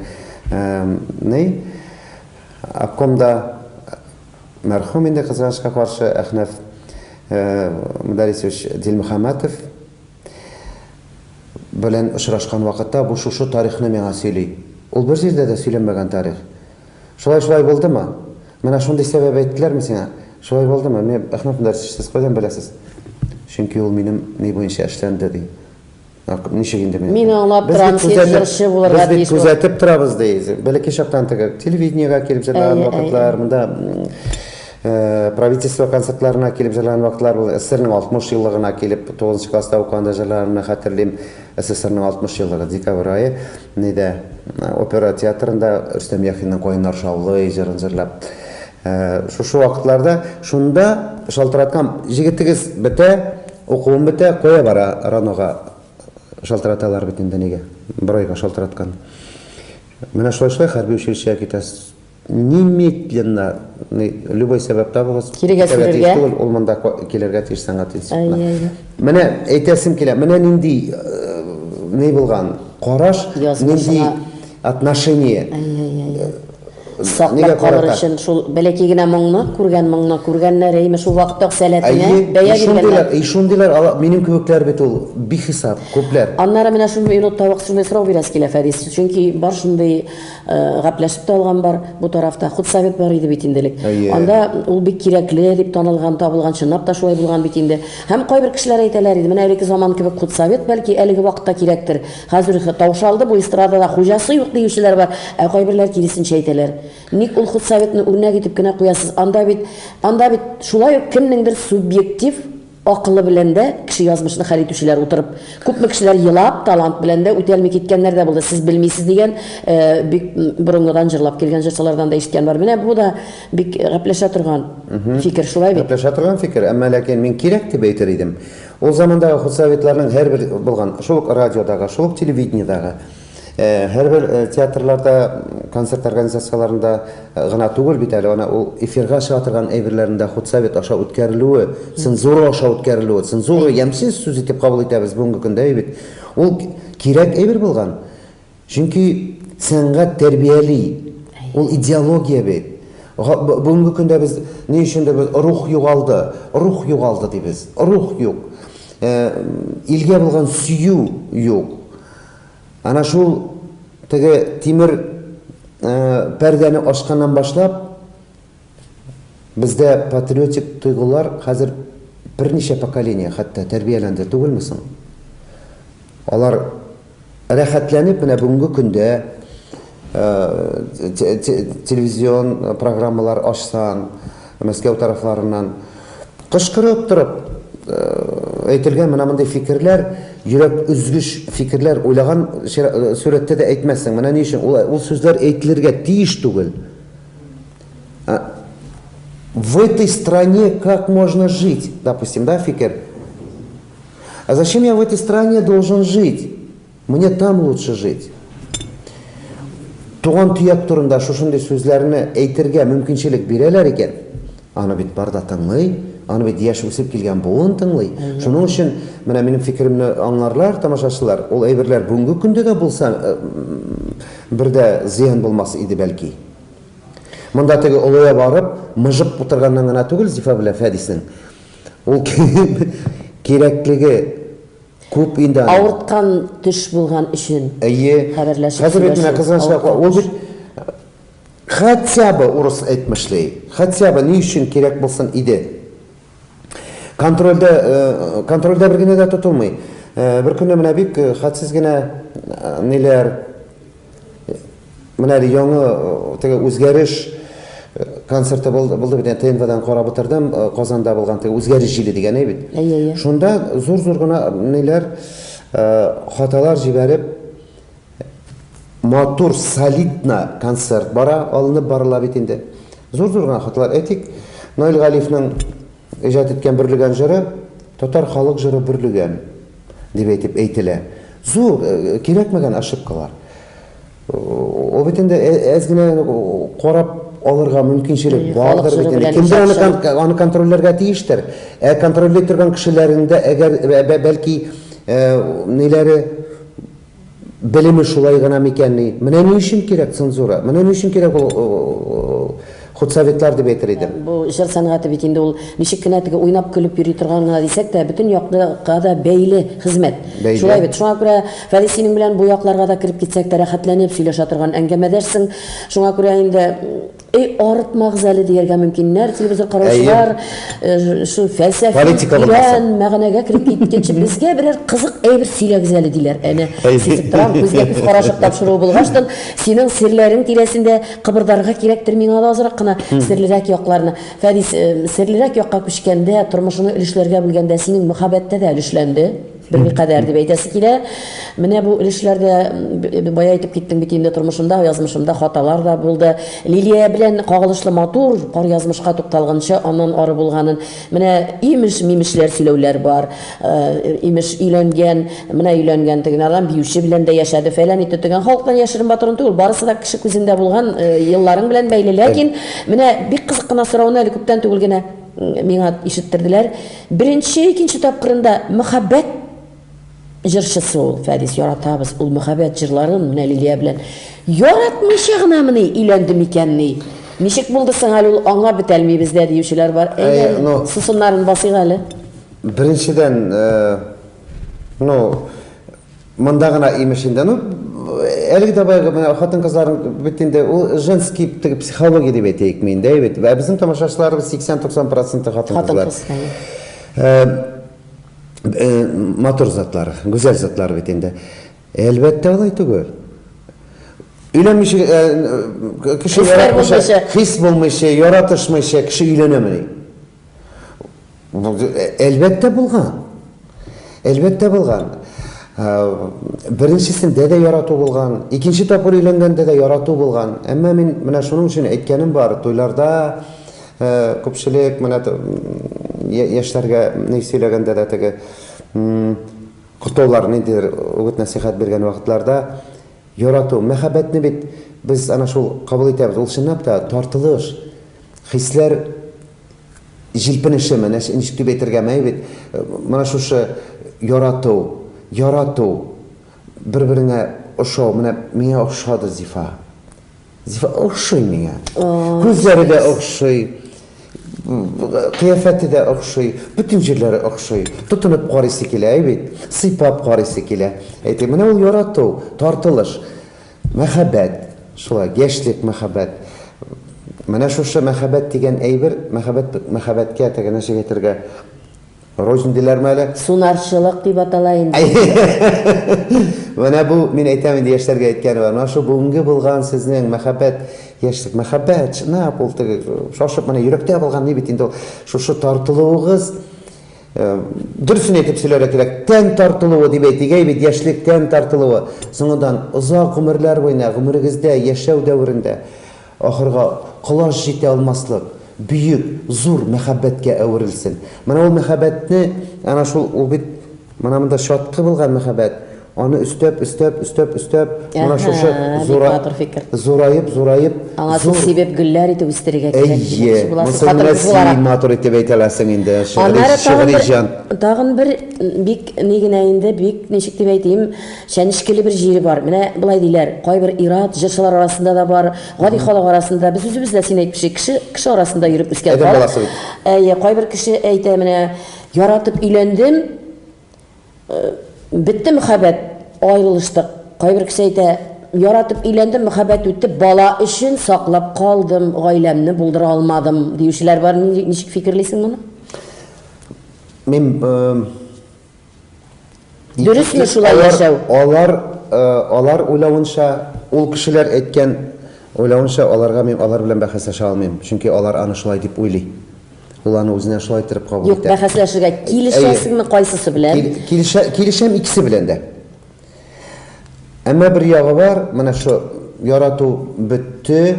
ни обкомда мәрхүм инде кызганычка каршы Әхнәф Мөдәрисович Дилмөхәммәтов белән очрашкан вакытта бу шушы тарихны миңа сөйли. Ул бер җирдә дә сөйләнмәгән тарих. Шулай шулай булдымы? Менә шундый сәбәп әйттеләрме сиңа? Шулай булдымы? Мин, Әхмәт Мөдәррисович, сез кайдан беләсез? Чөнки ул минем ни буенча эшләнде, ди. Ничек инде мин? Мин аңлап торам, син җырчы булырга тиеш. Без бит күзәтеп торабыз, ди. Бәләкәй чактан теге телевидениегә килеп җырлаган вакытлар, монда правительство концертларына килеп җырлаган вакытлар булды. СССРның 60 еллыгына килеп, 9 класста укыганда җырлаганымны хәтерлим. СССРның 60 еллыгы, декабрь ае. Нидә, опера театрында Рөстәм Яхинның Каеннар шаулый җырын җырлап. Шушы вакытларда шунда шалтыраткан җегетегез бетә, укуым бетә, кая бара РАНОга шалтыраталар бит инде нигә? Бер айга шалтыраткан. Менә шулай-шулай хәрби училищега китәсез. Немедленно, любой сәбәп табыгыз. Кирегә сүрергә. Түгел, ул монда килергә тиеш сәнгать институтына. Менә әйтәсем килә, менә нинди ни булган караш, нинди отношение. Саклап калыр өчен шул бәләкәй генә моңны, күргән моңны күргәннәр, әйме, шул вакытта ук сәләтенә бәя биргәннәр. И шундыйлар, минем кебекләр бит ул бихисап, күпләр. Аннары менә шул минутта ук шундый сорау бирәсе килә, Фәдис. Чөнки бар шундый Гәпләшеп тә алган бар бу тарафта. Худсовет бар иде бит инде элек. Әйе. Анда ул бик кирәкле дип танылган, табылган, чынлап та шулай булган бит инде. Һәм кайбер кешеләр әйтәләр иде, менә элекке заман кебек худсовет бәлки әлеге вакытта кирәктер. Хәзер таушалды бу эстрадада хуҗасы юк диючеләр бар. Ә кайберләр киресенчә әйтәләр. Ник ул худсоветны үрнәк итеп кенә куясыз? Анда бит, анда бит шулай ук кемнеңдер субъектив Акылы белән дә кеше язмышны хәл итүчеләр утырып, күпме кешеләр елап, талант белән дә үтәлми киткәннәр дә булды. Сез белмисез дигән, бик борынгыдан җырлап килгән җырчылардан да ишеткән бар. Менә бу да бик гәпләшә торган фикер, шулай бит? Гәпләшә торган фикер, әмма ләкин мин кирәк дип әйтер идем. Ул замандагы худсоветларның һәрбер булган, шул ук радиодагы, шул ук телевидениедагы, Һәрбер театрларда, концерт организацияләрендә гына түгел бит әле, ана ул эфирга чыга торган әйберләрнең дә худсовет аша үткәрелүе, цензура аша үткәрелүе, цензура ямьсез сүз итеп кабул итәбез бүгенге көндә бит. Ул кирәк әйбер булган. Чөнки сәнгать тәрбияли. Ул идеология бит. Бүгенге көндә без ни өчендер без рух югалды, рух югалды дибез. Рух юк. Илгә булган сөю юк. Әнә шул теге тимер пәрдәне ачканнан башлап, бездә патриотик тойгылар хәзер берничә поколение хәтта тәрбияләнде түгелме соң? Алар рәхәтләнеп менә бүгенге көндә телевизион программалар ачсаң, Мәскәү тарафларыннан кычкырып торып әйтелгән менә мондый фикерләр, йөрәк өзгеч фикерләр уйлаган сурәттә дә әйтмәссең. Менә ни өчен ул, ул сүзләр әйтелергә тиеш түгел. В этой стране как можно жить, допустим, да, фикер? А зачем я в этой стране должен жить? Мне там лучше жить. Туган төяк турында шушындый сүзләрне әйтергә мөмкинчелек бирәләр икән, аны бит бар да тыңлый, аны бит яшь үсеп килгән буын тыңлый. Шуның өчен менә минем фикеремне аңларлар тамашачылар, ул әйберләр бүгенге көндә дә булса, бер дә зыян булмас иде бәлки. Монда теге олая барып, мыжып утырганнан гына түгел Зифа белән Фәдиснең. Ул кирәклеге Күп инде аның. Авырткан төш булган өчен. Әйе. Хәбәрләшеп Хәзер бит менә кызганычка кала, ул бит хотя бы, урыс әйтмешли, хотя бы ни өчен кирәк булсын иде. Контрольдә, э, контрольдә бер генә дә тотылмый. Э, бер көнне менә бик э, хәтсез генә ниләр, менә әле яңа теге үзгәреш концерты булды, булды бит, ТНВдан карап утырдым, Казанда булган теге үзгәреш җиле дигән әй бит. Әйе, әйе. Шунда зур-зур гына ниләр, хаталар җибәреп, матур, солидно концерт бара, алынып барыла бит инде. Зур-зур гына хаталар. Әйтик, Наил Галиевның иҗат иткән Бөрлегән җыры, татар халык җыры Бөрлегән дип әйтеп әйтелә. Зур, кирәкмәгән ошибкалар. Ул бит инде әз генә карап алырга мөмкинчелек бардыр бит инде. Кемдер аны, аны контрольләргә тиештер. Ә контрольли торган кешеләрендә әгәр бәлки ниләре Белеме шулай гына микәнни? Менә ни өчен кирәк цензура? Менә ни өчен кирәк ул худсоветлар дип әйтер идем. Бу җыр сәнгате бит инде ул ничек кенә теге уйнап-көлеп йөри торган гына дисәк тә, бөтен яклыга да бәйле хезмәт. Бәйле. Шулай бит. Шуңа күрә, Фәрит, синең белән бу якларга да кереп китсәк тә рәхәтләнеп сөйләшә торган әңгәмәдәшсең. Шуңа күрә инде Эй, арытмагыз әле дияргә мөмкиннәр, телевизор караучылар, э, шул фәлсәфи Политика тирән мәгънәгә кереп киткәнче безгә берәр кызык әйбер сөйләгез әле диләр. Әнә, сизеп торам, күзгә күз карашып тапшыруы булгачтын, синең серләрең тирәсендә кыбырдарга кирәктер миңа да азрак кына серлерәк якларны. Фәдис, э, серлерәк якка күчкәндә, тормышыңны өлешләргә бүлгәндә синең мөхәббәттә дә өлешләнде. Берникадәр дип әйтәсе килә. Менә бу өлешләрдә бая әйтеп киттең бит инде тормышымда, язмышымда хаталар да булды. Лилия белән кагылышлы матур кар язмышка тукталганчы аннан ары булганын. Менә имеш-мимешләр сөйләүләр бар. Э, имеш өйләнгән, менә өйләнгән теге адам биюче белән дә яшәде, фәлән итте дигән халыктан яшерен батырын түгел, барысы да кеше күзендә булган э, елларың белән бәйле. Ләкин менә бик кызык кына сорауны әле күптән түгел генә миңа ишеттерделәр. Беренче, икенче тапкырында мөхәббәт җырчысы ул, Фәдис, яратабыз ул мөхәббәт җырларын, менә Лилия белән. Яратмыйча гына мени өйләнде микәнни? Ничек булды соң әле ул аңлап бетәлми бездә диючеләр бар. Әйдә, ну, сусыннарын басыйк әле. Беренчедән, э, ну, Монда гына имеш инде. Ну, әлеге дә баягы менә хатын-кызларның бит инде ул женский теге психология дип әйтәекме инде, әйе бит. Ә безнең тамашачыларыбыз 80-90 проценты хатын-кызлар. Хатын-кыз, әйе. Э, э, матур затлар, гүзәл затлар бит инде. Әлбәттә, алай түгел. Өйләнмичә э, кеше яратмыйча, хис булмыйча, яратышмыйча кеше өйләнәмени? Әлбәттә булган. Әлбәттә булган. Беренчесендә дә ярату булган, икенче тапкыр өйләнгәндә дә ярату булган. Әмма мин менә шуның өчен әйткәнем бар, туйларда күпчелек менә яшьләргә ни сөйләгәндә дә теге котлаулар ниндидер үгет-нәсыйхәт биргән вакытларда ярату, мәхәббәтне бит без ана шул кабул итәбез. Ул чынлап та тартылыш, хисләр җилпенешеме, ничек дип әйтергәме, әй бит, менә шушы ярату, ярату, бер-береңә ошау, менә миңа охшады Зифа. Зифа охшый миңа. Күзләре дә охшый, кыяфәте дә охшый, бөтен җирләре охшый. Тотынып карыйсы килә, әй бит, сыйпап карыйсы килә. Әйтик, менә ул ярату, тартылыш. Мәхәббәт, шулай, яшьлек мәхәббәт. Менә шушы мәхәббәт дигән әйбер, мәхәббәт, мәхәббәткә теге ничек әйтергә, рознь диләрме әле? Сунарчылык дип атала инде. Менә бу, мин әйтәм инде яшьләргә әйткәне бар. Менә шул бүгенге булган сезнең мәхәббәт, яшьлек мәхәббәт, чынлап ул теге шашып менә йөрәктә булган ни бит инде ул. Шушы тартылуыгыз, Дөресен әйтеп сөйләргә кирәк, тән тартылуы дип әйтик, әй бит, яшьлек тән тартылуы. Соңыннан озак гомерләр буена, гомерегездә, яшәү дәверендә ахырга колач җитә алмаслык бөек, зур мәхәббәткә әверелсен. Менә ул мәхәббәтне, әнә шул, ул бит менә монда чаткы булган мәхәббәт, Аны өстәп, өстәп, өстәп, өстәп, менә шушы зура, зураеп, зураеп, Аңа су сибеп гөлләр итеп үстерергә кирәк. Әйе, монысы менә син матур итеп әйтә аласың инде, шигъри, шигъри җан. Тагын бер бик ни генә инде, бик ничек дип әйтим, чәнечкеле бер җире бар. Менә болай диләр, кайбер ир-ат җырчылар арасында да бар, гади халык арасында, без үзебез дә син әйтмешли, кеше, кеше арасында йөреп үскән халык. Әйе, кайбер кеше әйтә, менә яратып өйләндем, Бетте мөхәббәт, аерылыштык. Кайбер кеше әйтә, яратып өйләндем, мөхәббәт үтте, бала өчен саклап калдым, гаиләмне булдыра алмадым, диючеләр бар. Ничек фикерлисең моны? Мин Дөресме шулай яшәү? Алар алар уйлавынча, ул кешеләр әйткән уйлавынча, аларга мин алар белән бәхәсләшә алмыйм. Чөнки алар аны шулай дип уйлый. Ул аны үзенә шулай иттереп кабул итә. Юк, бәхәсләшергә килешәсеңме кайсысы белән? Килешә, килешәм икесе белән дә. Әмма бер ягы бар, менә шу ярату бетте,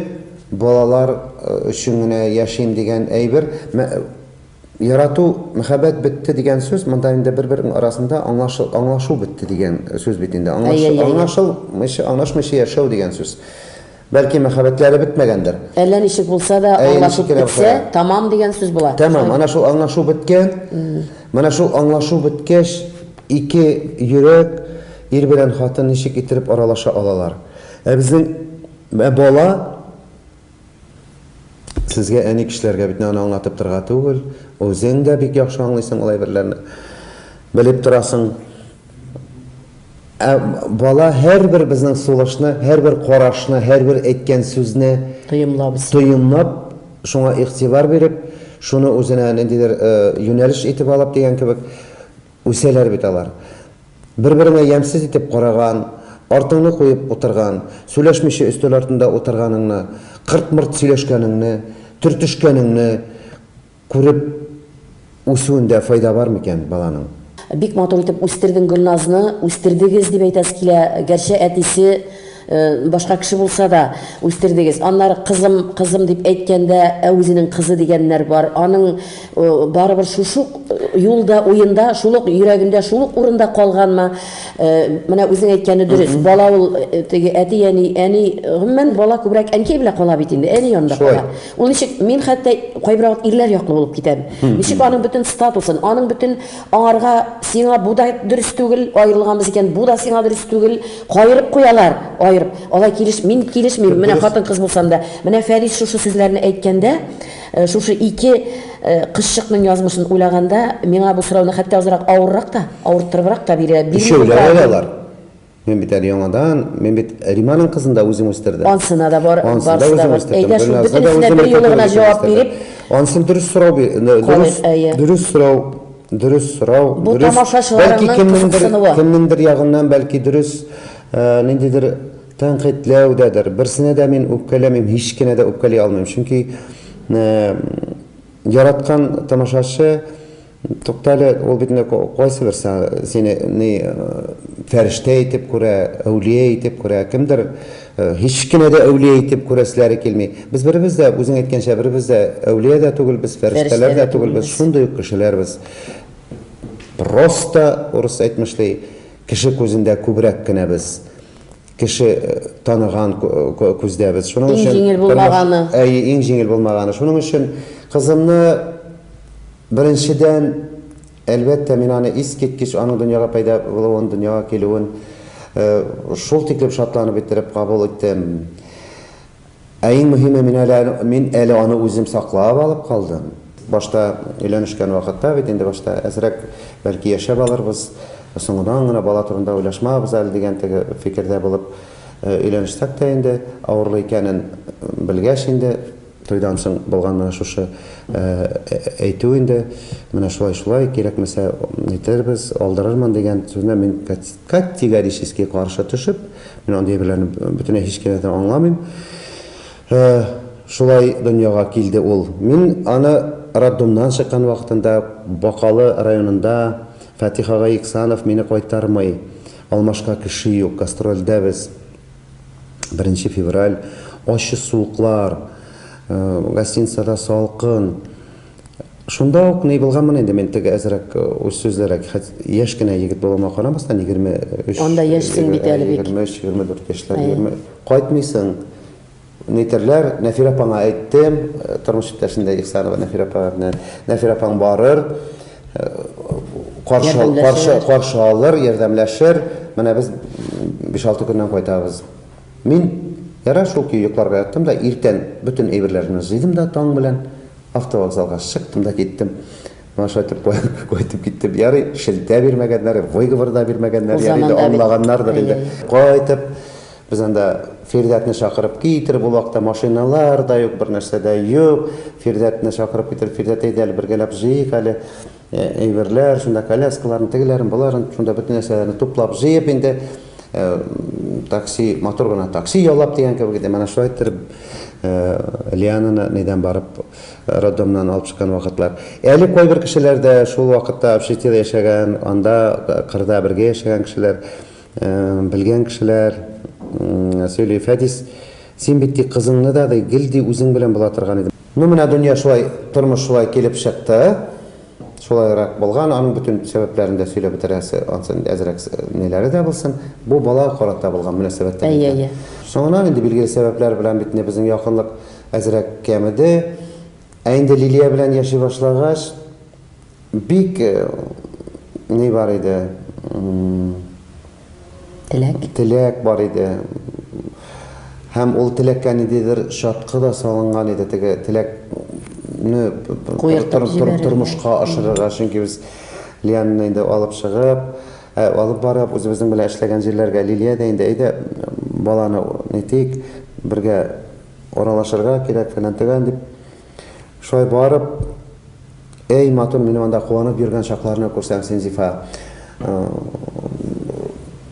балалар өчен генә яшим дигән әйбер. Ярату, мәхәббәт бетте дигән сүз, монда инде бер-берең арасында аңлашу, аңлашу бетте дигән сүз бит инде. Аңлашу, аңлашылмыйча, аңлашмыйча яшәү дигән сүз. Бәлки мәхәббәтләре бетмәгәндер. Әллә ничек булса да, аңлашу бетсә, тамам дигән сүз була. Тәмам, ана шул аңлашу беткән. Менә шул аңлашу беткәч, ике йөрәк, ир белән хатын ничек иттереп аралаша алалар? Ә безнең бала Сезгә әни кешеләргә бит аны аңлатып торырга түгел, үзең дә бик яхшы аңлыйсың ул әйберләрне. Белеп торасың. Ә бала һәрбер безнең сулышны, һәрбер карашны, һәрбер әйткән сүзне тоемлап, тоемлап, шуңа игътибар биреп, шуны үзенә ниндидер юнәлеш итеп алып дигән кебек үсәләр бит алар. Бер-береңә ямьсез итеп караган, артыңны куеп утырган, сүләшмичә өстәл артында утырганыңны, кырт-мырт сөйләшкәнеңне, төртешкәнеңне күреп үсүендә файда бар микән баланың? Бик матур итеп үстердең Гөлназны, үстердегез дип әйтәсе килә, гәрчә әтисе башка кеше булса да, үстердегез. Аннары кызым, кызым дип әйткәндә, ә үзенең кызы дигәннәр бар. Аның барыбер шушы ук юлда, уенда, шул ук йөрәгендә, шул ук урында калганмы? Менә үзең әйткәне дөрес. Бала ул теге әти, әни, әни, гомумән, бала күбрәк әнкәй белән кала бит инде, әни янында кала. Ул ничек, мин хәтта кайбер вакыт ирләр яклы булып китәм. Ничек аның бөтен статусын, аның бөтен аңарга сиңа бу да дөрес түгел, аерылганбыз икән, бу да сиңа дөрес түгел, Каерып куялар, аерып. Алай килеш, мин килешмим, менә хатын-кыз булсам да. Менә Фәрис шушы сүзләрне әйткәндә, шушы ике кызчыкның язмышын уйлаганда, миңа бу сорауны хәтта азрак авыррак та, авырттырыбрак та бирә. Өчәүләр әле алар. Мин бит әле яңадан, мин бит Риманың кызын да үзем үстердем. Ансына да бар, барысы да бар. Әйдә, шул бөтенесенә бер юлы гына җавап биреп. Ансын дөрес сорау, дөрес, дөрес сорау. Дөрес сорау. Бу дөрес. Тамашачыларның бәлки кемнеңдер, кызыксынуы. Кемнеңдер ягыннан бәлки дөрес ниндидер тәнкыйтьләү дәдер. Берсенә дә мин үпкәләмим, һич кенә дә үпкәли алмыйм. Чөнки яраткан тамашачы туктале, ул бит инде кайсы берсе сине ни фәрештә итеп күрә, әүлия итеп күрә, кемдер Һич кенә дә әүлия итеп күрәселәре килми. Без беребез дә, үзең әйткәнчә, беребез дә әүлия дә түгелбез, фәрештәләр дә түгелбез, шундый ук кешеләрбез. Просто, урыс әйтмешли, кеше күзендә күбрәк кенә без. Кеше таныган күздә без. Шуның өчен Иң җиңел булмаганы. Әйе, иң җиңел булмаганы. Шуның өчен кызымны беренчедән Әлбәттә, мин аны искиткеч, аның дөньяга пәйда булуын, дөньяга килүен шул тиклем шатланып иттереп кабул иттем. Ә иң мөһиме, мин әле, мин әле аны үзем саклап алып калдым. Башта өйләнешкән вакытта бит инде башта әзрәк бәлки яшәп алырбыз, соңыннан гына бала турында уйлашмабыз әле дигән теге фикердә булып өйләнешсәк тә инде, авырлы икәнен белгәч инде, Туйдан соң булган менә шушы әйтү инде, менә шулай-шулай, кирәкмәсә нитербез, алдырырмын дигән сүзенә мин категорически каршы төшеп, мин андый әйберләрне бөтенләй һич кенә дә аңламыйм. Шулай дөньяга килде ул. Мин аны роддомнан чыккан вакытында Бакалы районында Фатих агай Иксанов мине кайтармый. Алмашка кеше юк, гастрольдә без. Беренче февраль, ачы суыклар, гостиницада салкын. Шунда ук ни булганмын инде мин теге әзрәк үз сүзлерәк, яшь кенә егет булуыма карамастан, 23. Анда яшьсең бит әле бик. 23, 24 яшьләр, 20. Кайтмыйсың. Нитерләр, Нәфирә апаңа әйттем, тормыш иптәшем дә Ихсанова Нәфирә апа белән. Нәфирә апаң барыр, каршы, каршы, каршы алыр, ярдәмләшер. Менә без 5-6 көннән кайтабыз. Мин ярар шул көе йокларга яттым да, иртән бөтен әйберләремне җыйдым да таң белән автовокзалга чыктым да киттем. Менә шулай итеп кайтып киттем. Ярый, шелтә бирмәгәннәр, выговор да бирмәгәннәр, ярый, аңлаганнардыр инде. Кайтып, Без анда Фирдәтне чакырып китереп, ул вакытта машиналар да юк, бер нәрсә дә юк. Фирдәтне чакырып китереп, Фирдәт, әйдә әле бергәләп җыйыйк әле. Әйберләр, шунда коляскаларын, тегеләрен, боларын, шунда бөтен нәрсәләрне туплап, җыеп инде такси, матур гына такси яллап дигән кебек иде. Менә шулай иттереп Лиананы нидән барып роддомнан алып чыккан вакытлар. Әле кайбер кешеләр дә шул вакытта общежитиедә яшәгән, анда кырда бергә яшәгән кешеләр, белгән кешеләр сөйли. Фәдис, син бит ди кызыңны да ди гел ди үзең белән була торган идең. Ну, менә дөнья шулай, тормыш шулай килеп чыкты. Шулайрак булган. Аның бөтен сәбәпләрен дә сөйләп бетерәсе, ансы инде әзрәк ниләре дә булсын. Бу балага карата булган мөнәсәбәттән Әйе, әйтәм. әйе. Соңыннан инде билгеле сәбәпләр белән бит инде безнең якынлык әзрәк кәмеде. Ә инде Лилия белән яши башлагач, бик ни бар иде. Теләк? Теләк бар иде. Һәм ул теләккә ниндидер чаткы да салынган иде, теге теләкне тормышка ашырырга, чөнки без Лианны инде алып чыгып, алып барып, үзебезнең белән эшләгән җирләргә Лилия дә инде, әйдә, баланы нитик, бергә аралашырга кирәк, фәлән-төгән дип. Шулай барып, әй, матур, минем анда куанып йөргән чакларны күрсәң син, Зифа.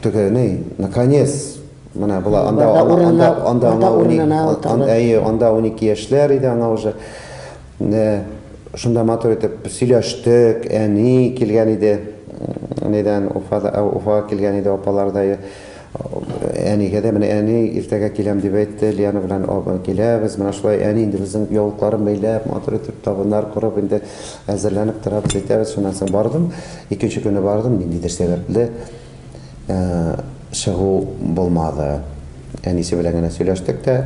Теге, ни, наконец, менә була, анда, анда, анда, аңа, әйе, анда 12 яшьләр иде аңа уже. Шунда матур итеп сөйләштек, әни килгән иде, нидән, Уфада, Уфага килгән иде апалар да. Әнигә дә, менә әни, иртәгә киләм дип әйтте, Лиана белән киләбез, менә шулай әни инде безнең яулыкларын бәйләп, матур итеп табыннар корып инде әзерләнеп торабыз, әйтәбез. Шуннан соң бардым, икенче көнне бардым, ниндидер сәбәпле чыгу булмады. Әнисе белән генә сөйләштек тә,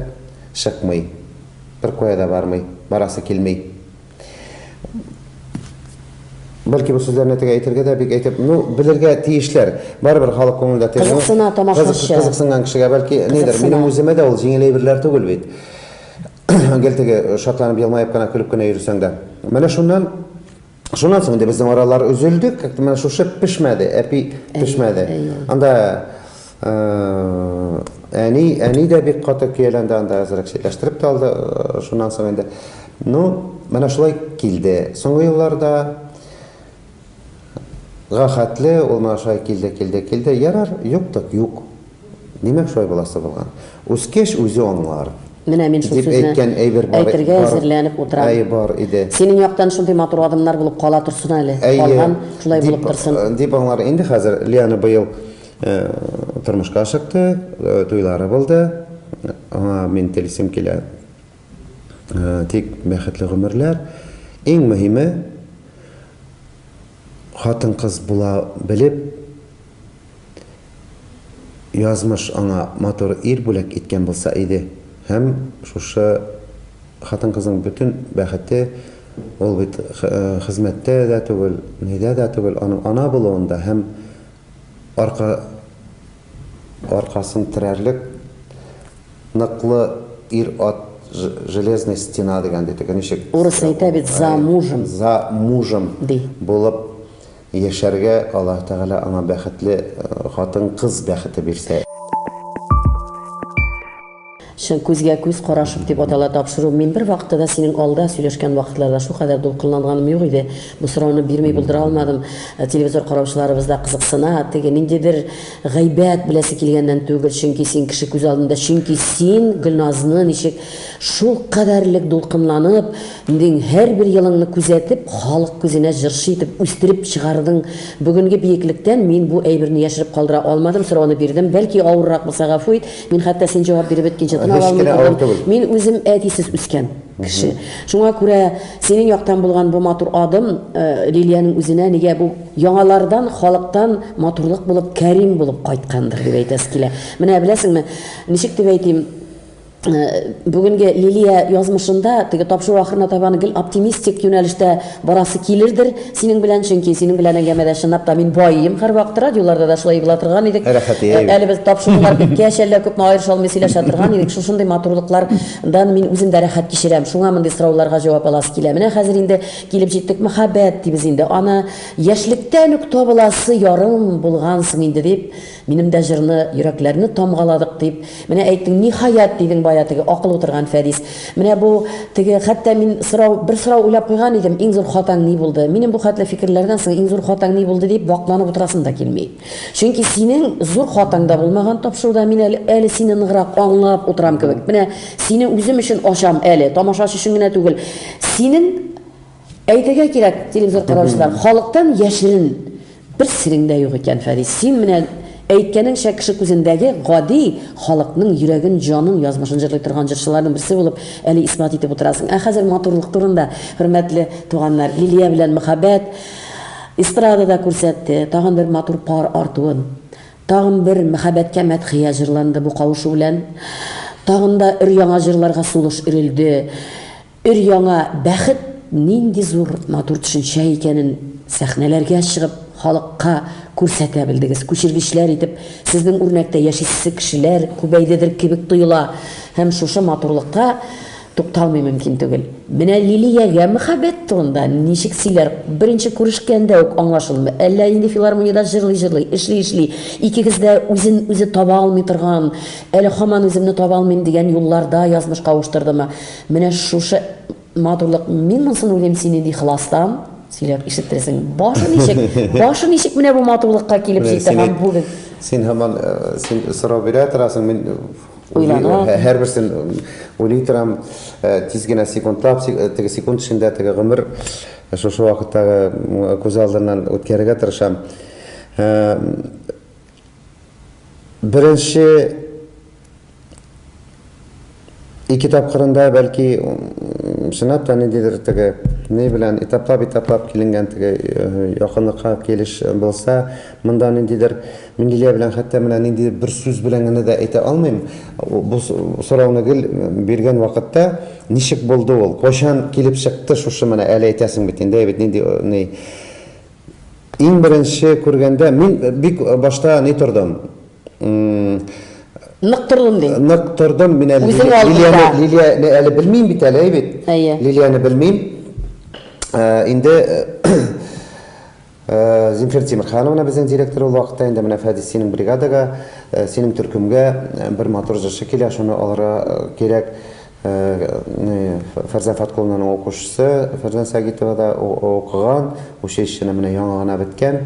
чыкмый, беркая да бармый, барасы килми. Бәлки бу сүзләрне теге әйтергә дә бик әйтеп, ну, белергә тиешләр. Барыбер халык күңелендә теге. Кызыксына тамашачы. Кызыксынган кешегә бәлки нидер, минем үземә дә ул җиңел әйберләр түгел бит. Гел теге шатланып, елмаеп кына, көлеп кенә йөрсәң дә. Менә шуннан шуннан соң инде безнең аралар өзелде, как-то менә шушы пешмәде, әпи пешмәде. Анда Әни, әни дә бик каты көяләнде анда, әзрәк читләштереп тә алды шуннан соң инде. Ну, менә шулай килде. Соңгы елларда га хәтле ул менә шулай килде, килде, килде. Ярар, юк так юк. Димәк, шулай буласы булган. Үскәч үзе аңлар. Менә мин шул Дип сүзне әйткән әйбер бар, әйтергә бар, әзерләнеп утырам. әй, бар иде. Синең яктан шундый матур адымнар булып кала торсын әле. Әйе, Калган шулай дип, булып торсын. дип аңлар. Инде хәзер Лиана быел Тормышка чыкты, туйлары булды. Аңа мин телисем килә. Тик бәхетле гомерләр. Иң мөһиме, хатын-кыз була белеп, язмыш аңа матур ир бүләк иткән булса иде. Һәм шушы хатын-кызның бөтен бәхете ул бит хезмәттә дә түгел, нидә дә түгел, аның ана булуында һәм Арка аркасын терәрлек ныклы ир-ат железная стена дигән ди теге ничек Урыс әйтә бит, за мужем. За мужем Ди. булып яшәргә Аллаһ Тәгалә аңа бәхетле хатын-кыз бәхете бирсә. Чын күзгә-күз карашып дип атала тапшыру. Мин бервакытта да синең алда сөйләшкән вакытларда шулкадәр дулкынланганым юк иде. Бу сорауны бирми булдыра алмадым. Телевизор караучыларыбыз да кызыксына. Теге ниндидер гайбәт беләсе килгәннән түгел, чөнки син кеше күз алдында, чөнки син Гөлназны ничек шулкадәрлек дулкынланып, Нең һәрбер елыңны күзәтеп, халык күзенә җырчы итеп үстереп чыгардың. Бүгенге биеклектән мин бу әйберне яшереп калдыра алмадым, сорауны бирдем. Бәлки, авыррак булса, гафу ит. Мин хәтта син җавап биреп беткәнче тын ала Һич алмый кенә авыр тордым. түгел. Мин үзем әтисез үскән кеше. Шуңа күрә синең яктан булган бу матур адым, Лилиянең үзенә нигә бу яңалардан, халыктан матурлык булып, Кәрим булып кайткандыр, дип әйтәсе килә. Менә беләсеңме, ничек дип әйтим, Бүгенге Лилия язмышында теге тапшыру ахырына табан гел оптимистик юнәлештә барасы килердер синең белән, чөнки синең белән әңгәмәдә чынлап та мин байыйм һәрвакыт, радиоларда да шулай була торган идек. Рәхәт, әйе. Әле без тапшырулар беткәч, әллә күпме аерыша алмый сөйләшә торган идек. Шушындый матурлыклардан мин үзем дә рәхәт кичерәм. Шуңа мондый сорауларга җавап аласы килә. Менә хәзер инде килеп җиттек, мәхәббәт дибез инде. Аны яшьлектән үк табыласы ярым булгансың инде дип, Минем дә җырны, йөрәкләрне тамгаладык, дип, менә әйттең, ниһаять, дидең бая. бая теге акыл утырган Фәдис. Менә бу теге хәтта мин сорау бер сорау уйлап куйган идем, иң зур хатаң ни булды? Минем бу хәтле фикерләрдән соң иң зур хатаң ни булды дип вакланып утырасым да килми. Чөнки синең зур хатаң да булмаган тапшыруда мин әле әле сине ныграк аңлап утырам кебек. Менә сине үзем өчен ачам әле, тамашачы өчен генә түгел. Синең Әйтергә кирәк, телевизор караучылар, халыктан яшерен бер серең дә юк икән, Фәрис. Син менә әйткәнеңчә кеше күзендәге гади халыкның йөрәген, җанын, язмышын җырлый торган җырчыларның берсе булып әле исбат итеп утырасың. Ә хәзер матурлык турында, хөрмәтле туганнар, Лилия белән Мөхәббәт эстрадада күрсәтте тагын бер матур пар артуын. Тагын бер мәхәббәткә мәдхия җырланды бу кавышу белән. Тагын да өр-яңа җырларга сулыш өрелде. Өр-яңа бәхет нинди зур, матур төшенчә икәнен сәхнәләргә чыгып халыкка күрсәтә белдегез. Күчергечләр итеп сезнең үрнәктә яшисе кешеләр күбәйдедер кебек тоела. Һәм шушы матурлыкка тукталмый мөмкин түгел. Менә Лилиягә мәхәббәт турында ничек сөйләр, беренче күрешкәндә үк аңлашылдымы, әллә инде филармониядә җырлый-җырлый, эшли-эшли, икегез дә үзен-үзе таба алмый торган, әле һаман үземне таба алмыйм дигән юлларда язмыш кавыштырдымы? Менә шушы матурлык, мин монысын уйлыйм, син нинди ихластан сөйләп ишеттерәсең. Башы ничек, башы ничек менә бу матурлыкка килеп җитте һәм бүген. Син һаман син сорау бирә торасың, мин уйланам. Һәрберсен уйлый торам. Тиз генә секундлап, теге секунд эчендә теге гомер шушы вакыттагы күз алдыннан үткәрергә тырышам. Беренче ике тапкырында бәлки чынлап та ниндидер теге ни белән этаплап-этаплап киленгән теге якынлыкка килеш булса, монда ниндидер мин Лилия белән хәтта менә ниндидер бер сүз белән генә дә әйтә алмыйм. Бу сорауны гел биргән вакытта ничек булды ул, кайчан килеп чыкты шушы менә әле әйтәсең бит инде, бит нинди ни. Иң беренче күргәндә мин бик башта ни тордым. Нык тордым ди. Нык тордым. Мин әле Лилияне, Лилияне әле белмим бит әле, әй бит. Әйе. Лилияне белмим. Инде Земфира Тимерхановна безнең директор ул вакытта инде менә Фәдис синең бригадага, синең төркемгә бер матур җырчы килә, шуны алырга кирәк. Фәрзән Фаткуллинаның укучысы, Фәрзән Сагитова да укыган, училищены менә яңа гына беткән.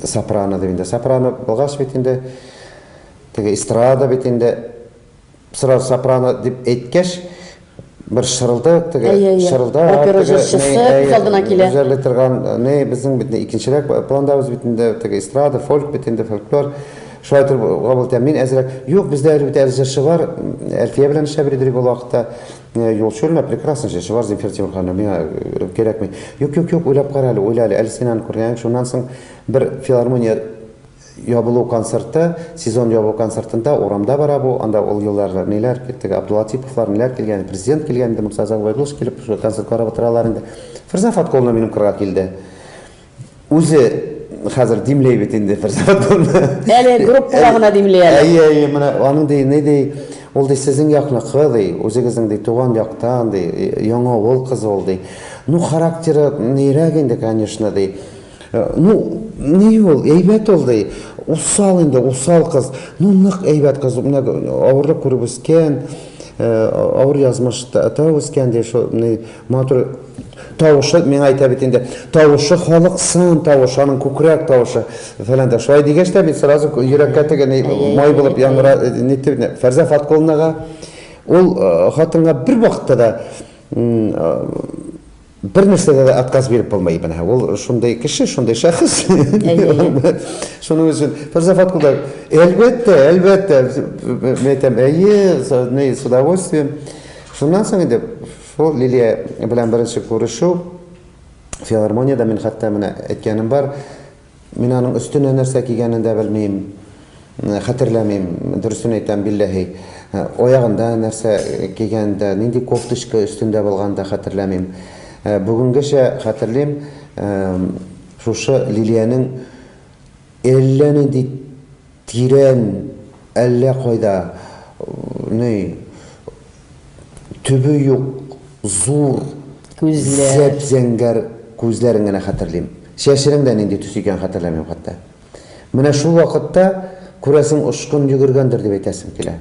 Сопрано дип инде. Сопрано булгач бит инде, теге эстрада бит инде, сразу сопрано дип әйткәч, бер шырылды, теге шырылда, опера җырчысы күз алдына килә. Җырлый торган, не, безнең бит икенчерәк пландабыз бит инде, теге эстрада, фольк бит инде, фольклор. Шулай итеп кабул итәм. Мин әзрәк, юк, бездә әле бит әле җырчы бар, Әлфия белән эшләп йөрдек ул вакытта. Юлчурина прекрасный җырчы бар, Земфира Тимурханова, миңа кирәкми. Юк, юк, юк, уйлап кара әле, уйла әле, әле син аны күргәнең. Шуннан соң бер филармония ябылу концерты, сезон ябу концертында урамда бара бу, анда ул елларда ниләр, теге Абдулатиповлар ниләр килгән, президент килгән инде, Мурса Гобәйдуллович килеп, шул концерт карап утыралар инде. Фирза Фаткуловна минем кырга килде. Үзе хәзер димләй бит инде Фирза Фаткуловна. Әле группага гына димли әле. Әйе, әйе, менә аның ди, ни ди, ул ди сезнең якныкы ди, үзегезнең ди туган яктан ди, Яңа авыл кызы ул ди. Ну, характеры нирәк инде, конечно, ди. Ну, ни ул, әйбәт ул ди. Усал инде, усал кыз. Ну, нык әйбәт кыз. Менә авырлык күреп үскән, авыр язмышта үскән ди, шул ни матур тавышы, миңа әйтә бит инде, тавышы халыксан тавышы, аның күкрәк тавышы фәлән дә. Шулай дигәч тә мин сразу йөрәккә теге ни май булып яңгыра нитте бит. Фәрзә Фаткуллинага ул хатынга бер вакытта да Бер нәрсәдә дә отказ биреп булмый менә. Ул шундый кеше, шундый шәхес. Шуның өчен Фәрзә Фаткулда, әлбәттә, әлбәттә, мин әйтәм, әйе, с удовольствием. Шуннан соң инде шул Лилия белән беренче күрешү филармониядә мин хәтта менә әйткәнем бар, Мин аның өстенә нәрсә кигәнен дә белмим, хәтерләмим, дөресен әйтәм, билләһи. Аягында нәрсә кигәнен дә, нинди кофточка өстендә булганын да хәтерләмим. Бүгенгечә хәтерлим, шушы Лилиянең әллә нинди тирән, әллә кайда, ни, Төбе юк, зур, Күзләр. зәп-зәңгәр күзләрен генә хәтерлим. Чәченең дә нинди төс икәнен хәтерләмим хәтта. Менә шул вакытта, күрәсең, очкын йөгергәндер дип әйтәсем килә.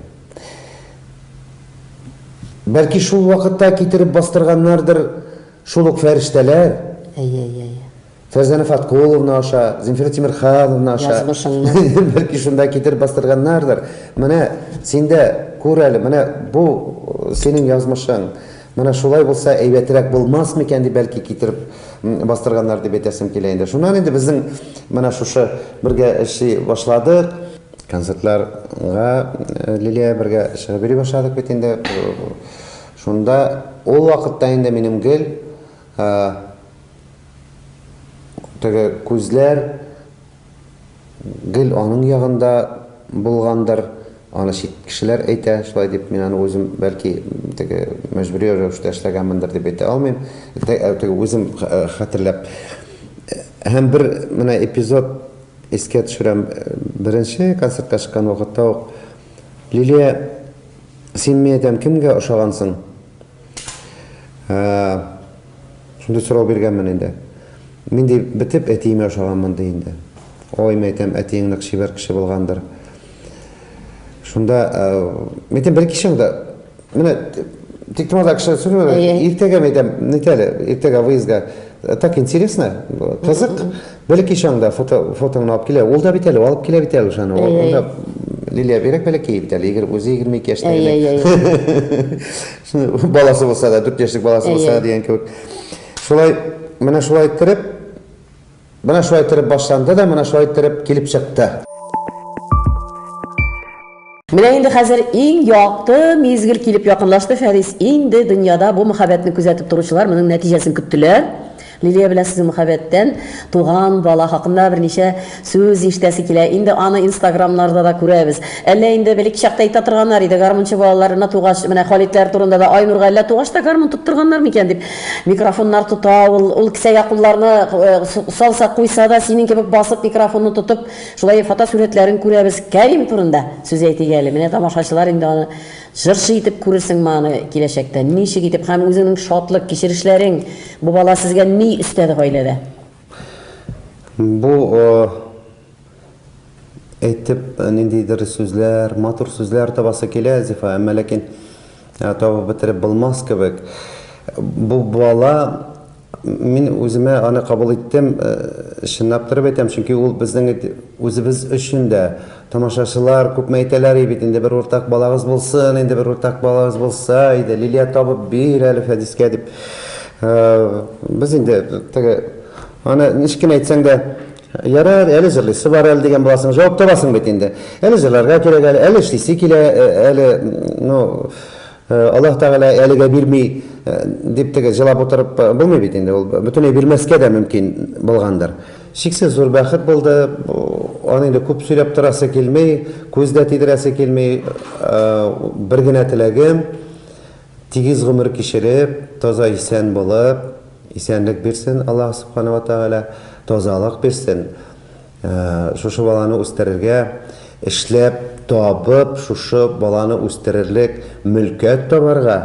Бәлки шул вакытта китереп бастырганнардыр шул ук фәрештәләр. Әйе, әйе, әйе. Фәрзәнә Фаткуловна аша, Земфира Тимерхановна аша. Язмышыңны. Бәлки шунда китереп бастырганнардыр. Менә син дә күр әле, менә бу синең язмышың. Менә шулай булса әйбәтрәк булмас микән дип бәлки китереп бастырганнар дип әйтәсем килә инде. Шуннан инде безнең менә шушы бергә эшли башладык. Концертларга Лилия бергә чыгып йөри башладык бит инде. Шунда ул вакытта инде минем гел теге күзләр гел аның ягында булгандыр. Аны чит кешеләр әйтә, шулай дип мин аны үзем бәлки теге мәҗбүри рәвештә эшләгәнмендер дип әйтә алмыйм. Теге үзем хәтерләп. Һәм бер менә эпизод искә төшерәм. Беренче концертка чыккан вакытта ук Лилия, син мин әйтәм, кемгә ошагансың? Шундый сорау биргәнмен инде. Мин ди бетеп әтиемә ошаганмын ди инде. Ой, мин әйтәм, әтиең нык чибәр кеше булгандыр. Шунда, мин әйтәм, бер кичәң дә, менә тик тормада кеше сөйләмәде. Иртәгә мин әйтәм, нит әле, иртәгә выездга. Так интересно, кызык. Бәләкәй чагында фото, фотоңны алып килә. Ул да бит әле, алып килә бит әле аны. Ул да Лилия бигрәк бәләкәй бит әле, үзе 22 яшьтә генә. Баласы булса да, 4 яшьлек баласы булса да дигән кебек. Шулай, менә шулай иттереп, менә шулай иттереп башланды да, менә шулай иттереп килеп чыкты. Менә инде хәзер иң якты мизгел килеп якынлашты, Фәрис. Инде дөньяда бу мәхәббәтне күзәтеп торучылар моның нәтиҗәсен көттеләр. Лилия белән сезнең мәхәббәттән туган бала хакында берничә сүз ишетәсе килә. Инде аны инстаграмнарда да күрәбез. Әллә инде бәләкәй чакта әйтә торганнар иде, гармунчы балаларына тугач, менә Халитләр турында да, Айнурга әллә тугач та гармун тоттырганнар микән дип. Микрофоннар тота ул, ул кесәгә кулларны салса, куйса да, синең кебек басып микрофонны тотып, шулай фотосурәтләрен күрәбез. Кәрим турында сүз әйтик әле. Менә тамашачылар инде аны җырчы итеп күрерсеңме аны киләчәктә? Ничек итеп һәм үзеңнең шатлык кичерешләрең, бу бала сезгә ни өстәде гаиләдә? Бу әйтеп ниндидер сүзләр, матур сүзләр табасы килә, Зифа, әмма ләкин табып бетереп булмас кебек. Бу бала, мин үземә аны кабул иттем, чынлап торып әйтәм, чөнки ул безнең үзебез өчен дә, тамашачылар күпме әйтәләр бит инде, бер уртак балагыз булсын, инде бер уртак балагыз булса иде, Лилия табып бир әле Фәдискә дип. Без инде теге аны ничек кенә әйтсәң дә, ярар, әле җырлыйсы бар әле дигән буласың, җавап табасың бит инде. Әле җырларга кирәк әле, әле эшлисе килә, әле, ну, Аллаһ Тәгалә әлегә бирми дип теге җылап утырып булмый бит инде, ул бөтенләй бирмәскә дә мөмкин булгандыр. Чиксез зур бәхет булды, аны инде күп сөйләп торасы килми, күз дә тидерәсе килми. Бер генә теләгем, тигез гомер кичереп, таза исән булып, исәнлек бирсен Аллаһ Субхана ва Тәгалә, тазалык бирсен. Шушы баланы үстерергә, эшләп, табып, шушы баланы үстерерлек мөлкәт табарга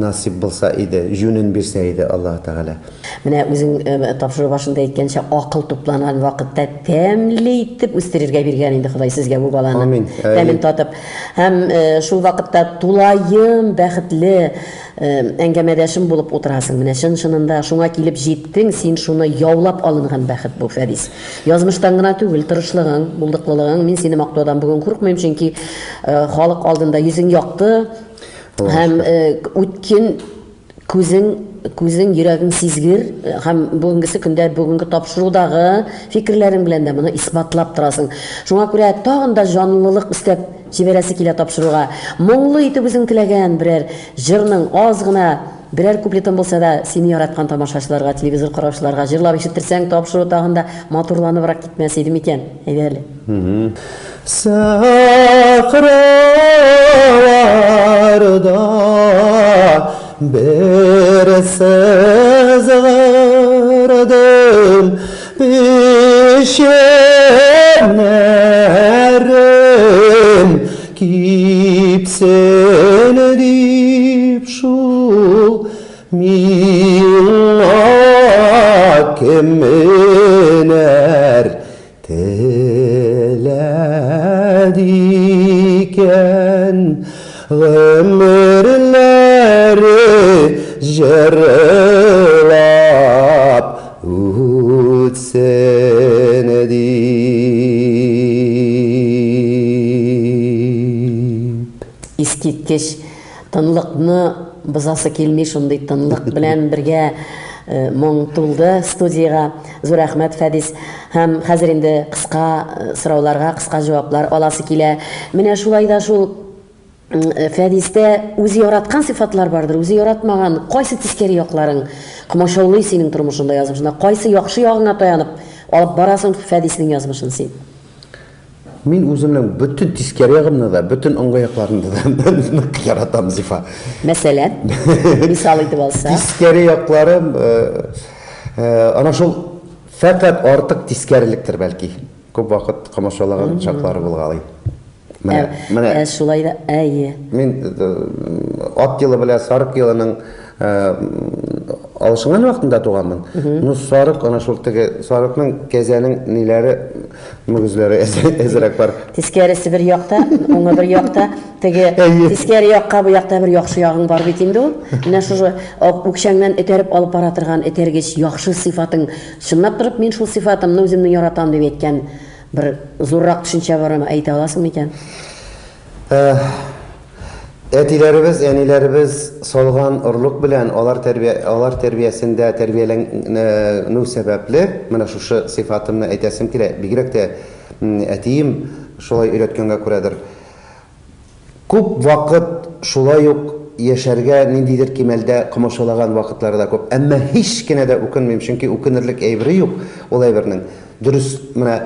насыйп булса иде, җүнен бирсә иде Аллаһ Тәгалә. Менә үзең тапшыру башында әйткәнчә, акыл тупланган вакытта тәмле итеп үстерергә биргән инде Ходай сезгә бу баланы. Амин. Тәмен татып. Һәм шул вакытта тулаем бәхетле әңгәмәдәшем булып утырасың. Менә чын-чынында шуңа килеп җиттең, син шуны яулап алынган бәхет бу, Фәдис. Язмыштан гына түгел, тырышлыгың, булдыклылыгың. Мин сине мактаудан бүген курыкмыйм, чөнки халык алдында йөзең якты һәм үткен күзең, күзең, йөрәгең сизгер һәм бүгенгесе көндә бүгенге тапшырудагы фикерләрең белән дә моны исбатлап торасың. Шуңа күрә тагын да җанлылык өстәп җибәрәсе килә тапшыруга. Моңлы итеп үзең теләгән берәр җырның аз гына берәр куплетын булса да, сине яраткан тамашачыларга, телевизор караучыларга җырлап ишеттерсәң, тапшыру тагын да матурланыбрак китмәс иде микән? Әйдә әле. Сахраларда бер сызгырдым, печәннәрем кипсен дип шул миңа кемнәр теләде икән? Гомерләре җырлап үтсен дип. Искиткеч тынлыкны бозасы килми, шундый тынлык белән бергә моң тулды студиягә. Зур рәхмәт, Фәдис. Һәм хәзер инде кыска сорауларга кыска җаваплар аласы килә. Менә шулай да шул Фәдистә үзе яраткан сыйфатлар бардыр, үзе яратмаган кайсы тискәре якларың комачаулый синең тормышыңда, язмышыңда, кайсы яхшы ягыңа таянып алып барасың Фәдиснең язмышын син? Мин үземнең бөтен тискәре ягымны да, бөтен уңай якларымны да нык яратам, Зифа. Мәсәлән, мисал итеп алсак. Тискәре якларым, ана шул фәкать артык тискәрелектер бәлки. Күп вакыт комачаулаган чаклары булгалый. Менә, менә. Ә шулай да, әйе. Мин ат елы белән сарык елының алышынган вакытында туганмын. Ну, сарык, ана шул теге сарыкның, кәзәнең ниләре, мөгезләре әзрәк бар. Тискәресе бер якта, уңы бер якта. Теге тискәре якка бу якта бер яхшы ягың бар бит инде ул. Менә шушы үкчәңнән этәреп алып бара торган этәргеч яхшы сыйфатың. Чынлап торып, мин шул сыйфатымны үземнең яратам дип әйткән бер зуррак төшенчә бармы, әйтә аласың микән? Әтиләребез, әниләребез салган орлык белән алар тәрбия, алар тәрбиясендә тәрбияләнү сәбәпле, менә шушы сыйфатымны әйтәсем килә, бигрәк тә әтием шулай өйрәткәнгә күрәдер. Күп вакыт шулай ук яшәргә ниндидер кимәлдә комачаулаган вакытлары да күп. Әмма һич кенә дә үкенмим, чөнки үкенерлек әйбере юк ул әйбернең. Дөрес, менә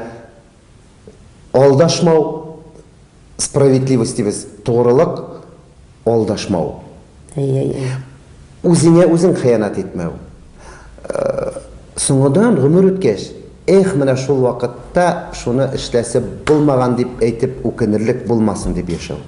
алдашмау, справедливость дибез, тугрылык, алдашмау. Үзеңә үзең хыянәт итмәү. Соңыдан гомер үткәч, эх, менә шул вакытта шуны эшләсе булмаган дип әйтеп үкенерлек булмасын дип яшәү.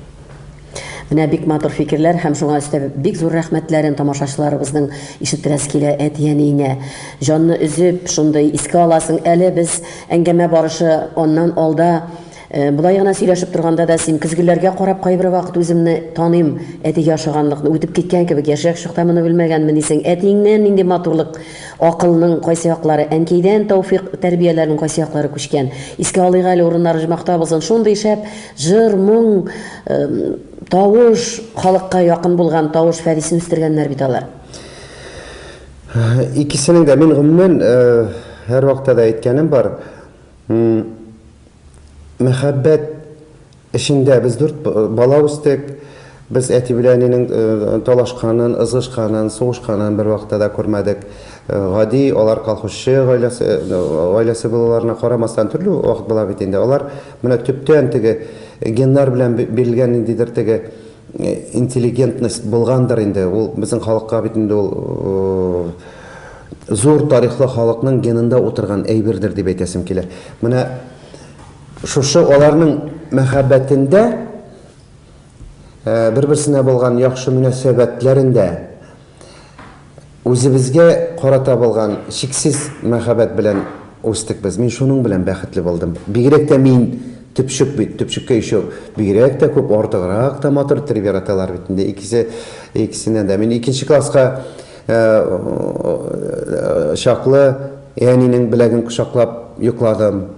Менә бик матур фикерләр һәм шуңа өстәп бик зур рәхмәтләрен тамашачыларыбызның ишеттерәсе килә әти-әниеңә. Җанны өзеп, шундый искә аласың. Әле без әңгәмә барышы аннан алда болай гына сөйләшеп торганда да син көзгеләргә карап кайбер вакыт үземне таныйм, әтигә ошаганлыкны үтеп киткән кебек, яшьрәк чакта моны белмәгәнмен дисең. Әтиеңнән нинди матурлык, акылның кайсы яклары, әнкәйдән тәүфыйк тәрбияләрнең кайсы яклары күчкән. Искә алыйк әле, урыннары оҗмахта булсын. Шундый шәп җыр, моң, тавыш, халыкка якын булган тавыш Фәдисен үстергәннәр бит алар. Икесенең дә мин гомумән һәрвакытта да әйткәнем бар. Мәхәббәт эчендә без дүрт бала үстек. Без әти белән әнинең талашканын, ызгышканын, сугышканын бервакытта да күрмәдек. Гади, алар колхозчы гаиләсе, гаиләсе булуларына карамастан, төрле вакыт була бит инде. Алар менә төптән теге геннар белән бирелгән ниндидер теге интеллигентность булгандыр инде. Ул безнең халыкка бит инде ул зур тарихлы халыкның генында утырган әйбердер дип әйтәсем килә. Менә шушы аларның мәхәббәтендә, бер-берсенә булган яхшы мөнәсәбәтләрендә үзебезгә карата булган чиксез мәхәббәт белән үстек без. Мин шуның белән бәхетле булдым. Бигрәк тә мин төпчек бит, төпчеккә еще бигрәк тә күп артыграк та матур иттереп яраталар бит инде. Икесе, икесеннән дә. Мин икенче класска чаклы әнинең беләген кочаклап йокладым.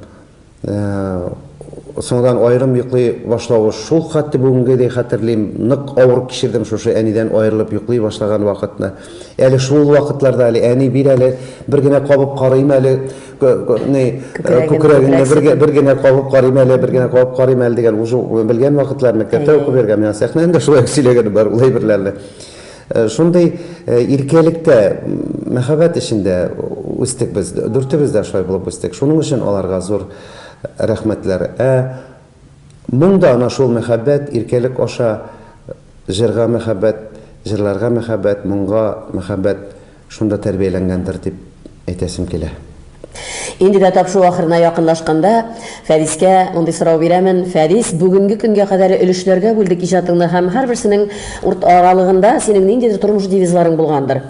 Соңдан аерым йоклый башлавы шул хәтле бүгенгедәй хәтерлим. Нык авыр кичердем шушы әнидән аерылып йоклый башлаган вакытны. Әле шул вакытларда әле әни бир әле, бер генә кабып карыйм әле, ни, күкрәгеңне бер генә кабып карыйм әле, бер генә кабып карыйм әле дигән уже белгән вакытлар мәктәптә укып йөргән. Миңа сәхнәдән дә шулай сөйләгәне бар ул әйберләрне. Шундый иркәлектә, мәхәббәт эчендә үстек без. Дүртебез дә шулай булып үстек. Шуның өчен аларга зур рәхмәтләр. Ә моң да ана шул мәхәббәт, иркәлек аша җырга мәхәббәт, җырларга мәхәббәт, моңга мәхәббәт шунда тәрбияләнгәндер дип әйтәсем килә. Инде дә тапшыру ахырына якынлашканда, Фәдискә мондый сорау бирәмен. Фәдис, бүгенге көнгә кадәр өлешләргә бүлдек иҗатыңны һәм һәрберсенең урт аралыгында синең ниндидер тормыш девизларың булгандыр.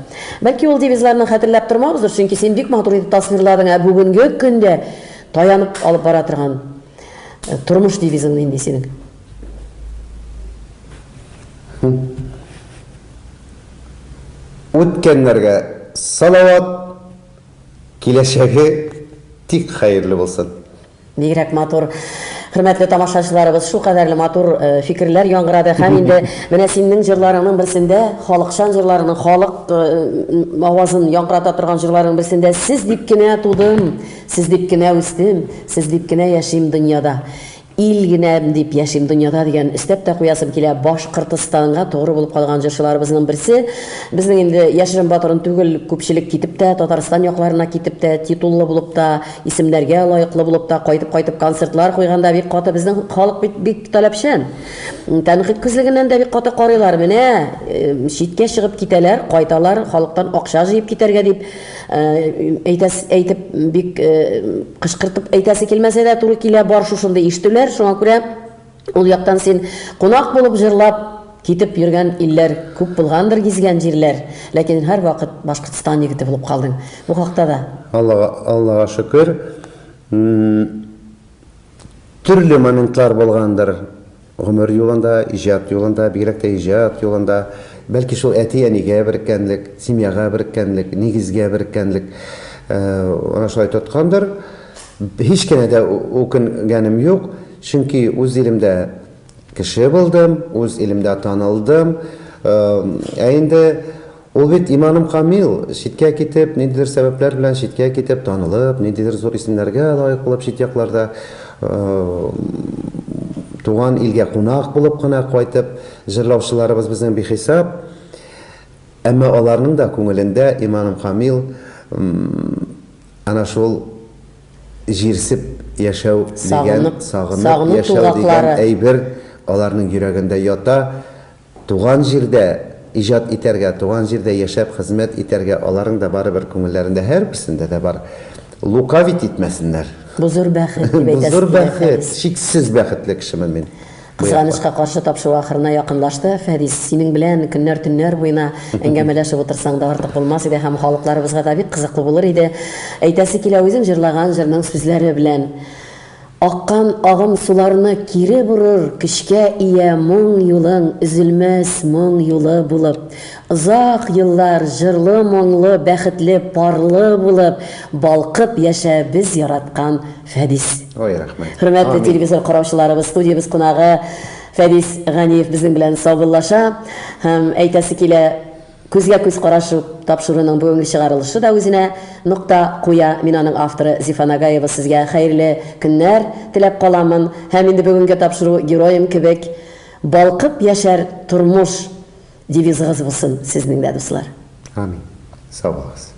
Бәлки ул девизларны хәтерләп тормабыздыр, чөнки син бик матур итеп тасвирладың, ә бүгенге көндә таянып алып бара торган тормыш девизың нинди синең? Үткәннәргә салават, киләчәге тик хәерле булсын. Бигрәк матур. Хөрмәтле тамашачыларыбыз, шулкадәрле матур фикерләр яңгырады һәм инде менә синең җырларыңның берсендә, халыкчан җырларының, халык авазын яңгырата торган җырларың берсендә Сез дип кенә тудым, сез дип кенә үстем, сез дип кенә яшим дөньяда. Ил генәм дип яшим дөньяда дигән өстәп тә куясым килә. Башкортостанга тугры булып калган җырчыларыбызның берсе. Безнең инде яшерен-батырын түгел, күпчелек китеп тә, Татарстан якларына китеп тә, титуллы булып та, исемнәргә лаеклы булып та, кайтып-кайтып концертлар куйганда бик каты безнең халык бит бик таләпчән. Тәнкыйть күзлегеннән дә бик каты карыйлар. Менә читкә чыгып китәләр, кайталар, халыктан акча җыеп китәргә дип. Әйтәс, әйтеп, бик кычкыртып әйтәсе килмәсә дә, туры килә, бар шушындый ишетүләр. Шуңа күрә ул яктан син кунак булып җырлап китеп йөргән илләр күп булгандыр, гизгән җирләр. Ләкин һәрвакыт Башкортстан егете булып калдың. Бу хакта да. Аллага, Аллага шөкер. Төрле моментлар булгандыр гомер юлында, иҗат юлында, бигрәк тә иҗат юлында. Бәлки шул әти-әнигә береккәнлек, семьяга береккәнлек, нигезгә береккәнлек ана шулай тоткандыр. Һич кенә дә үкенгәнем юк, чөнки үз илемдә кеше булдым, үз илемдә танылдым. Ә инде Ул бит иманым камил, читкә китеп, ниндидер сәбәпләр белән читкә китеп, танылып, ниндидер зур исемнәргә лаек булып чит якларда, туган илгә кунак булып кына кайтып җырлаучыларыбыз безнең бихисап. Әмма аларның да күңелендә, иманым камил, ана шул җирсеп яшәү дигән, сагынып яшәү дигән әйбер аларның йөрәгендә ята. Туган җирдә иҗат итәргә, туган җирдә яшәп хезмәт итәргә аларның да барыбер күңелләрендә һәрберсендә дә бар. Лукавить итмәсеннәр. Бу зур бәхет, дип әйтәсе килә, Фәнис. Бу зур бәхет, чиксез бәхетле кешемен мин. Кызганычка каршы, тапшыру ахырына якынлашты. Фәдис, синең белән көннәр-төннәр буена әңгәмәләшеп утырсаң да артык булмас иде һәм халыкларыбызга да бик кызыклы булыр иде. Әйтәсе килә, үзең җырлаган җырның сүзләре белән. Аккан агым суларны кире борыр көчкә ия моң юлың өзелмәс моң юлы булып, озак еллар җырлы-моңлы бәхетле парлы булып балкып яшә без яраткан Фәдис. Ой, рәхмәт. Хөрмәтле телевизор караучыларыбыз, студиябез кунагы Фәдис Ганиев безнең белән саубуллаша һәм әйтәсе килә, Күзгә күз карашу тапшыруының бүгенге чыгарылышы да үзенә нокта куя. Мин аның авторы Зифа Нагаева сезгә хәерле көннәр теләп каламын. Һәм инде бүгенге тапшыру героем кебек балкып яшәр тормыш девизыгыз булсын сезнең дә, дуслар. Амин. Сау булыгыз.